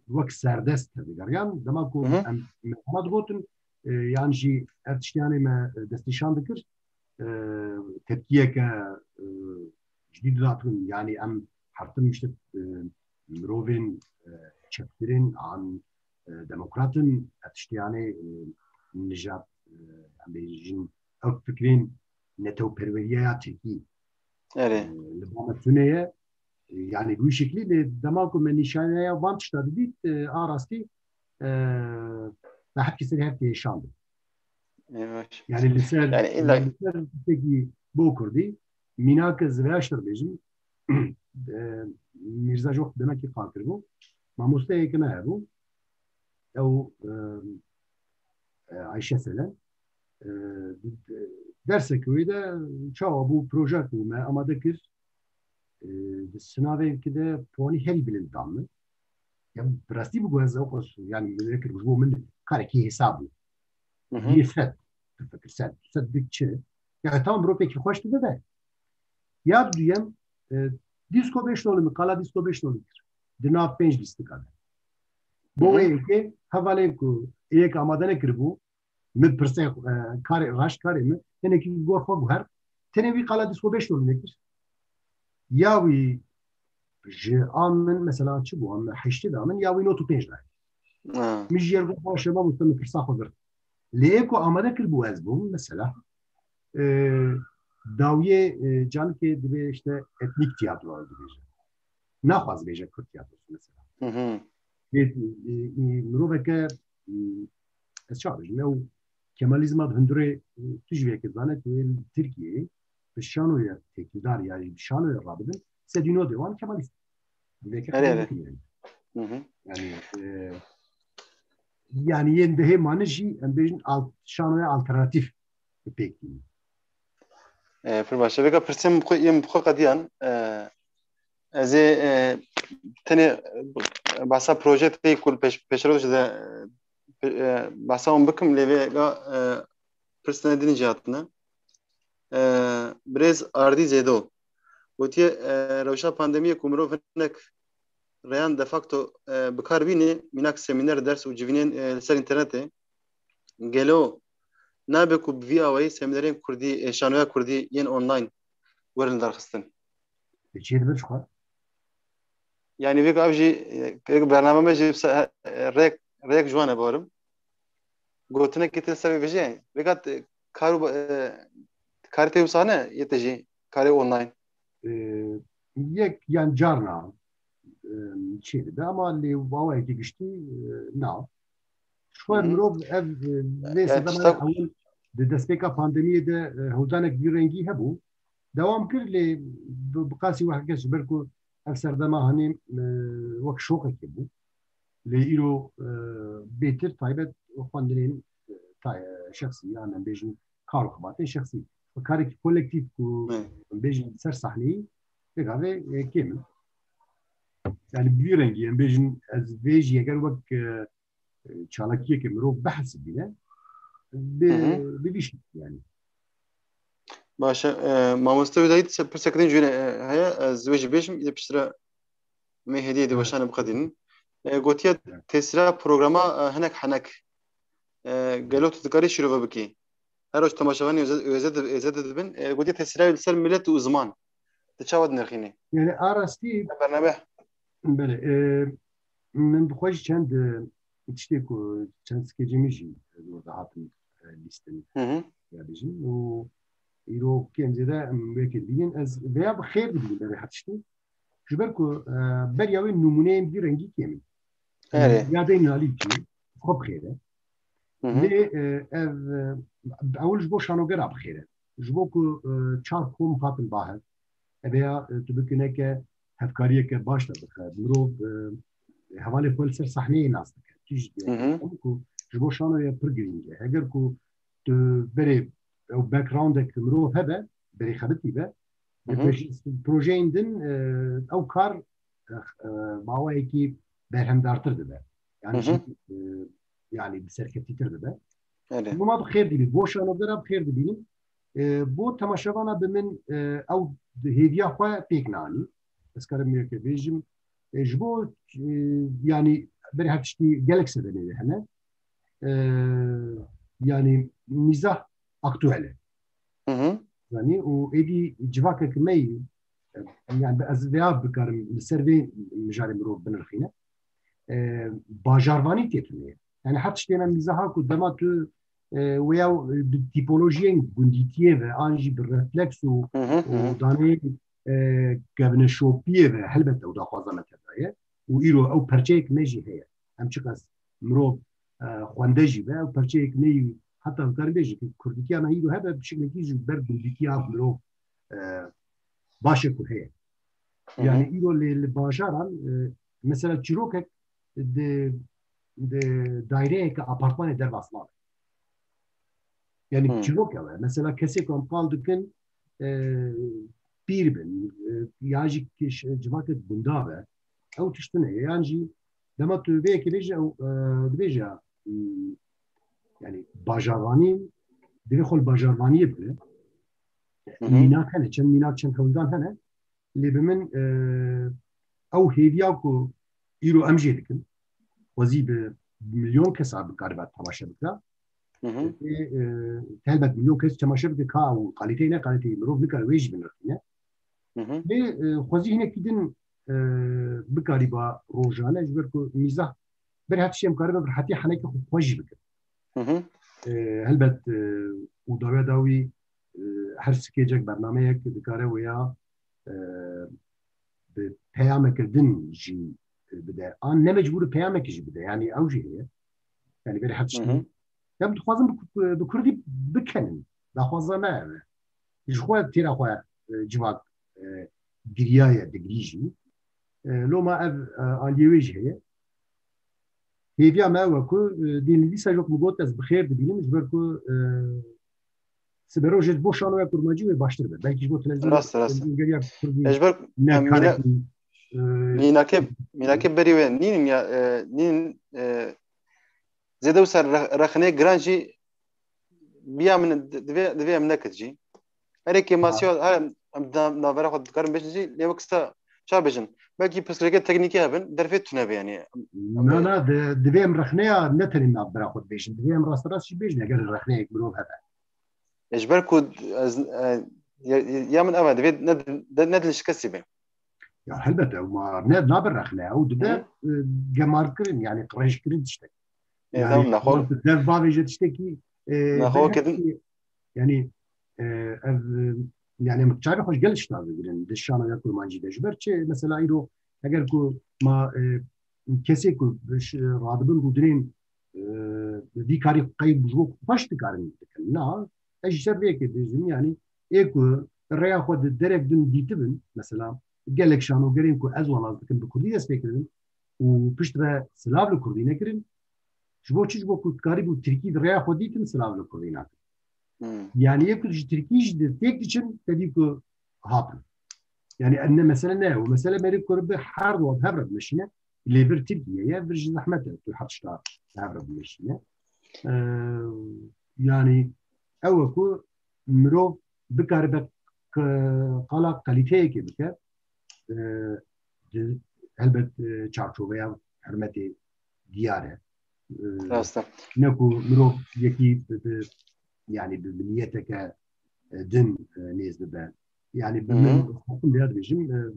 wek serdest tedigeriyan. Dema ku Hı hı. em, me hema digotin, e, yan jî ev tiştiyanê me, e, destnîşan dikir, e, tepkiyeke, e, cidî didatin. Yani em her tim işte, e, mirovên, e, çeptir in, an, e, demokrat in, ev tiştiyanê, e, nijad, e, em bêjin ew fikrên netewperweriya ya tirkî, Erê. e, li ba me tune ye. E, yani bi wî şeklî lê dema ku me nîşaneya van tişta didît, e, a rastî, e, me hevkî serî hevkî hêşandin. Ê, baş. Yani li ser, Yani illa li ser tiştekî bo kurdî, mînak ez vê aştir bêjim, e, Mîrza ji wext demekî qal kiribû, mamosteyeke me hebû, ew, e, e, Ayşe Selen, e, di, di, derseke wê de çawa bû, proje ku me amade kir, e, di sinavê ki de puanî herî bilind dan min. Ya bi rastî bigo ez ew qas, yani min nekir, ji bo min karekî hesab bû. Hı hı. Yê sed, tu fikir sed, sed dik çi? Ya tamam, mirov pêkî xweş dibe be. Ya duyem, e, dîsko beş nolî min, qala dîsko beş nolî kir. Di nav pênc lîstika de. Bo Hı hı. wê yekê hevalên ku êyek amade nekiribû, min pirsê, e, karê, raşt karê min, hinekî gor xwe guhert, tenê wî qala dîsko beş nolî nekir. Ya wî ji a min, mesela çi bû, a min heştê da min, ya wî not û pênc da. Ha. Min ji yer got, baş e, mamoste, min pirsa xwe girt. Lê ê ku amade kiribû ez bûm, mesela, e, dawiyê, e, canikê dibê işte etnîk tiyatro dibêje. Naxwaz bêje Kurd tiyatrosu mesela. Hı hı. Lê, e, e, miroveke, e, ez çawa bêjim, ew Kemalîzma di hundirê, e, tu jî vê yekê zane ku ê li Tirkiyeyê bi şanoya têkildar ya jî bi şanoya rabidin, sedî nodê wan Kemalîst. Vê yekê Erê, qebûl erê. Bikin yani. Hı hı. Yani, e, yani yên dehê mane jî em bêjin alt-, şanoya alternatîf bi pêk tînin. E, pir baş e. Vêka pirsê min bi xwe, yên bi xwe qediyan. E, ez ê, e, tenê, e, behsa proje tê ku li pêş-, pêşeroj de, e, e, behsa wan bikim, lê vêga, e, pirsên din jî hatine. E, birêz Ardî Zêdo gotiye, e, rewşa pandemiyê ku mirov hinek rêyan de facto, e, bi kar bîne, mînak semîner, ders û civînên, e, li ser înternetê, gelo nabe ku bi vî awayî semînerên kurdî, e, şanoya kurdî yên online werin lidarxistin? Ê çê dibe çi xwe? Yani vêga ev jî, e, vêga bername me jî se-, e, rêk, rêk ji wan e barim. Gotinekê te ser vê vêjê, vêga te kar û, e, karê te wisa ne, yê te jî karê online? E, yek yan carna, e, çê dibe ama lê awayekî giştî, e, na. Ji xwe Hı hı. mirov ev, e, vê E, sedema tişta ewil di destpêka pandemiyê de, e, hewldanek vî rengî hebû. Dewam kir, lê bi, bi qasî wexteke ji ber ku ev serdema hanê, e, wek şoqekê bû. Lê îro, e, bêtir taybet xwendinên, e, tay-, şexsî, yan em bêjin kar û xebatên şexsî. Bi karekî kolektîf ku Hı. em bêjin ser sahneyî, pêka vê, e, kêm in. Yani bi vî rengî em bêjin, ez vê jî eger wek, e, çalakiyeke mirov bihesibîne, bi, Hı hı. bi vî şekilî yani. Baş e, e, mamoste Hüdayî, se-, pirsek din jûne, e, heye, ez wê jî bêjim, îdî piştre me hêdiyê de Hı. weşane biqedînin. E, gotiye Evet. tesîra programa, e, hinek henek, e, gelo tu dikarî şîrove bikî? Her roj temaşevanê êze, êze di-, êze dibin, e, gotiye tesîra li ser milet û ziman. Tu çawa dinirxînî? Yani a rastî Bername. Belê, e, min bi xwe jî çend, e, tiştê ku çend skecê min jî li wir de hatin, e, lîstin, Hı hı. ya bijî. Û îro kêm zêde em wê yekê dibînin. Ez vêya bi xêr dibînim berê her tiştî. Ji ber ku, e, beriya wê nimûneyên vî rengî kêm in. Erê. Ya deynin alî bikî, xwe bi xêr e. Hı hı. Lê, e, ev, e, ewil ji bo şanogera bi xêr e. Ji bo ku, e, çar kom hatin ba hev. Ev ya, e, tu bikineke hevkariyeke baş de dixe. Mirov, e, hevalê xwe li ser sahneyê nas dike. Tu jî Hı hı. diyar ku ji bo şanoya pir girîng e. Heger ku tu berê ew backgroundek mirov hebe, berê xebitî be, Hı hı. pêş-, projeyên din, e, ew kar, e, e, bi awayekî berhemdartir dibe. Yani Hı hı. jî, e, yani bi serkeftîtir dibe. Erê. Hûn ma bi xêr dibîn. Bo şanodera bi xêr dibînim. E, bo temaşevana bi min, e, ew hêviya xwe pêk nanî. Ez karim yeke bêjim. E, ji bo, e, yani berê her tiştî gelek sedemê de hene. E, yani mîzah aktuel e. Hı hı. Zanî, û êdî civakek me yî, e, yani ez vêya bikarim li ser vê mijarê mirov binirxîne. E, bajarvanî tê tune ye. Yani her tiştê me mîzaha ku dema tu, e, wêya bi tîpolojiyên gundîtiyê ve an jî bi refleks û, Hı hı, hı hı. û daneyên, e, kevneşopiyê ve helbet ew daxwaza me tevdaye. Û îro ew perçeyek me jî heye. Em çiqas mirov, e, xwende jî be, ew perçeyek me yî heta hikarin bêjin ku kurdîtiya me îro hebe bi şeklekî ji ber gundîtiya mirov, e, baş e ku heye. Hı hı. Yani îro lê li bajaran, e, mesela çîrokek di, di daireyeke apartmanê derva ziman e. Yani Hı. çîrok ew e. Mesela kesê ku em qal dikin, e, pîr bin, e, ya jî kiş-, civakek gunda be, ew tiştine ye. Yan jî dema tu vê yekê bêje, ew, e, dibêje, hmm, yani bajarvanî, divê xwe li bajarvaniyê bibîne. Hı hı. Mînak hene, çend mînak, çend hewldan hene. Lê bi min, e, ew hêviya ku îro em jê dikin, xwezî bi milyon kesa bikaribe temaşe bike. Hı hı. Ê, e, helbet milyon kes temaşe bike, ka ew kalîteyê ne, kalîteyê mirov nikare wê jî binirxîne. Hı hı. Lê, e, xwezî hinekî din, e, bikarîba rojane, ji ber ku mîzah ber her tiştî em karibe bi rehetî henekê xwe xwe jî bike. Hı hı. E, helbet, e, û dawiya dawî, e, her skecek bernameyek dikare wêya, e, bi peyameke din jî, e, bide. An ne mecbûr peyamekê jî bide. Yani ew jî heye. Yani berê her tiştî Hı hı. Em dixwazin bi, bi kurdî bikenin. Daxwaza me ev e. Ji xwe têra xwe, e, civak, e, giriyaye, digirî jî. E, loma ev, e, aliyê wê jî heye. Hêviya me ew e ku, e, dê li dîsa jî wek min got ez bi xêr dibînim, ji ber ku, e, siberojê ji bo şanoya kurmancî wê baştir be. Belkî ji bo televîzyonê, rast, rast, televîzyongeriya kurdî, e, ji ber ne, e, mîna-, karekî, e, mînakê, mînakê berî wê nînin ya, e, nînin, e, zêde wisa re-, rexneyê giran jî biya min di-, divê, divê em nekit jî. Herê kêmasiya, ha, her em, em di nav-, navbera xwe dikarin bêjin jî, lê wek sa ça bêjin. Belkî pirsgirêkê teknîkî hebin, derfê tune be, yanî. Em, em Na, ê na, di-, divê em rexneya ne tenê navbera xwe dibêjin, divê em rasterast jî bêjin, eger rexneyek mirov hebe. E, ji ber ku ez, e, ya, ya min ev e, divê ne, ne, ne dilşikestî be. Ya helbet, ew ma ne, nabe rexne, ew dibe, Hı. e, gemarkirin, yanî qirêjkirin tiştek. Ê, Yanî, tamam, naxwe. Dev bavêje tiştekî, e, Naxwe derhevî, kedin. yanî, e, ev, e, yanî, em çavê xwe ji gelek tişta digirin, di şanoya kurmancî de. Ji ber çi, mesela, îro, eger ku ma, e, kesê ku bi ş-, radibin rûdinên, e, vî karî qey ji bo xweş dikarin bikin. Na, ez ji ser vê yekê dibêjim, yanî, ê ku rêya xwe di derek din dîtibin, mesela, gelek şanogerên ku ez wan nas dikim bi kurdî dest pê kirin û piştre silav li kurdî nekirin, ji bo çi? Ji bo ku dikarîbû tirkî di rêya xwe dîtin, silav li kurdî nakin. Hmm. Yanî yek ku ji tirkî jî di têk diçin, te dî ku hatin. Yanî ne mesele ne ye. Û mesele merê ku bi her du hev re bimeşîne. Lê vir Tirkiye ye, vir jî zehmet e, tu her tişta hev re bimeşîne. Ee, yanî ew e ku mirov bikaribe k-, qala kalîteyekê bike. Ee, di, helbet, e, çarçoveya hurmetê diyar e. Ee, Rast e. ne ku mirov yekî bi, bi, yanî bi, bi niyeteke, e, din, e, nêz bibe. Yanî bi Hı hı. min, xwe dibêjim, e,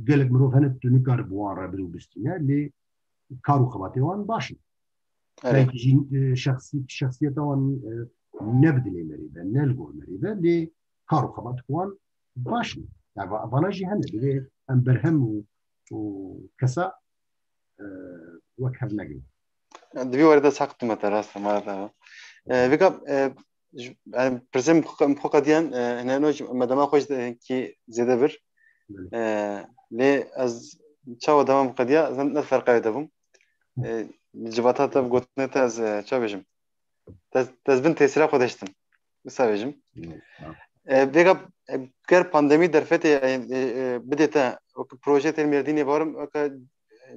gelek mirov hene tu nikare bi wan re bir û bistîne, lê kar û xebatê wan baş in. Erê. Belkî jî, e, şexsî-, şexsiyeta wan, e, ne bi dilê me rê be, ne li gor me rê be, lê kar û xebat wan baş in. Yani va-, vana jî hene, divê em berhem û, û kesa, e, wek hev negirin. Di vî warê de sax dime te, rast e, mala te be. E, vêga, e, ji, yani, pirsên xwe, xwe qediyan, e, hene no ji me dema xwe ji, e, kî zêde bir. Belê. E, lê ez çawa dema min qediya, ez ne ferqa wê de bûm. E, civata te bi gotinê te ez, e, ça bêjim? Te, te ez bin tesîra xwe de ştim. Wisa bêjim. Hı, tamam. E, vêga, e, ger pandemî derfetê, e, e, e, bidê te, wek projeyê te li Mêrdînê barim, weke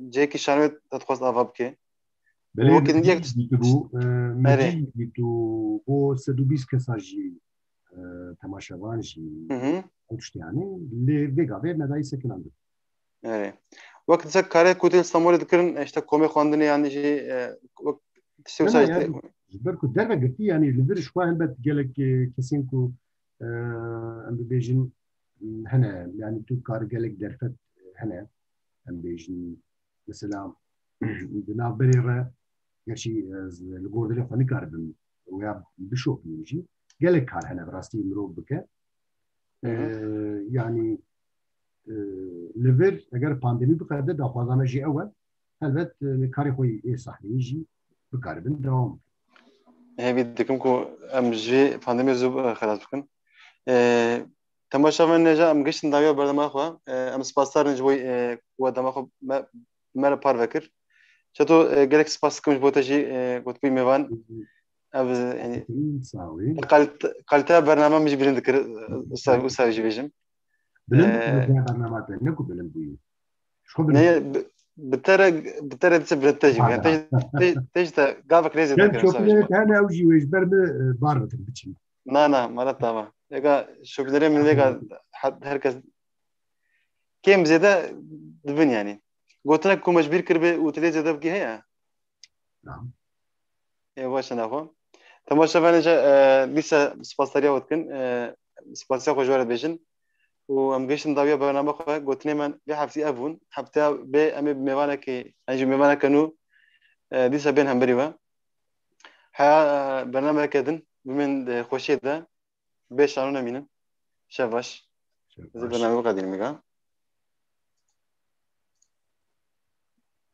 cihekî şanoyê te dixwest ava bike. Belê, Wekî me din yek cî dîtibû, e, me Erê. cî dîtibû, bo sed û bîst kesa jî, e, temaşevan jî, Hı hı. ew tiştê, yani, lê vê gavê me dayî sekinandin. Erê. Wek dise karê ku tê Stenbolê dikirin, e, işte komê xwendinê, yani jî, e, wek tiştê Ne, wisa ne, işte yani, ji ber ku derve girtî, yani, li vir ji xwe helbet gelek, e, kesên ku, e, em bibêjin, hene, yani, tu kar gelek derfet hene, em bêjin, mesela, di navberê re, gerçî ez li gor dilê xwe nikaribim wê ya bişopînim jî. Gelek kar hene bi rastî mirov bike. Hı hı. Ee, yani, e, li vir, eger pandemî biqede, daxwaza me jî ew e. Helbet, e, karê xwe yê sahneyê jî bikaribin dewam bikin. Hêvî dikim ku em ji vê pandemiyê zû, e, xelas bikin. E, Temaşevanên hêja, em gihiştin dawiya bernama xwe. E, em spasdar in ji bo, e, ku we dema xwe me, me re parve kir. Çeto, e, gelek spas dikim ji bo te jî, e, ku tu bûyî mêvan. Ev, e, Sağ olun. Kalite-, kaliteya bernama min jî bilind dikir, e, wisa, wisa jî bêjim. Bilind E, bû bernama te, ne ku bilind bûyî. Ji xwe Ne, bilind. bi, bi te re, bi te re dise bilind te jî. Pardon. Yani te, te, te jî te gavek rêzê Çend dikirim, wisa şopînerê bêjim. te hene ew jî wê ji ber min, e, bar bikin, biçin. Na, na, mala tava. Êga şopînerê min vêga he-, herkes kêm zêde dibin yani. Gotinek ku me ji bîr kiribe û tu lê zêde bikî heye? Tamam. Ê, baş e, naxwe. Temaşevanê hêja, e, dîsa spasdariya we dikin. E, spasiya xwe ji we re dibêjin. Û em gihiştin dawiya bernama xwe. Gotinê me vê heftî ev bûn. Hefteya bê em ê bi mêvanekê, em jî mêvaneke nû, e, dîsa bên hemberî we. Heya, e, bernameyeke din bimên di xweşiyê de. Bê şano nemînin. Şev baş. Şev Ez ê baş. bernameyê biqedînim, Mîga.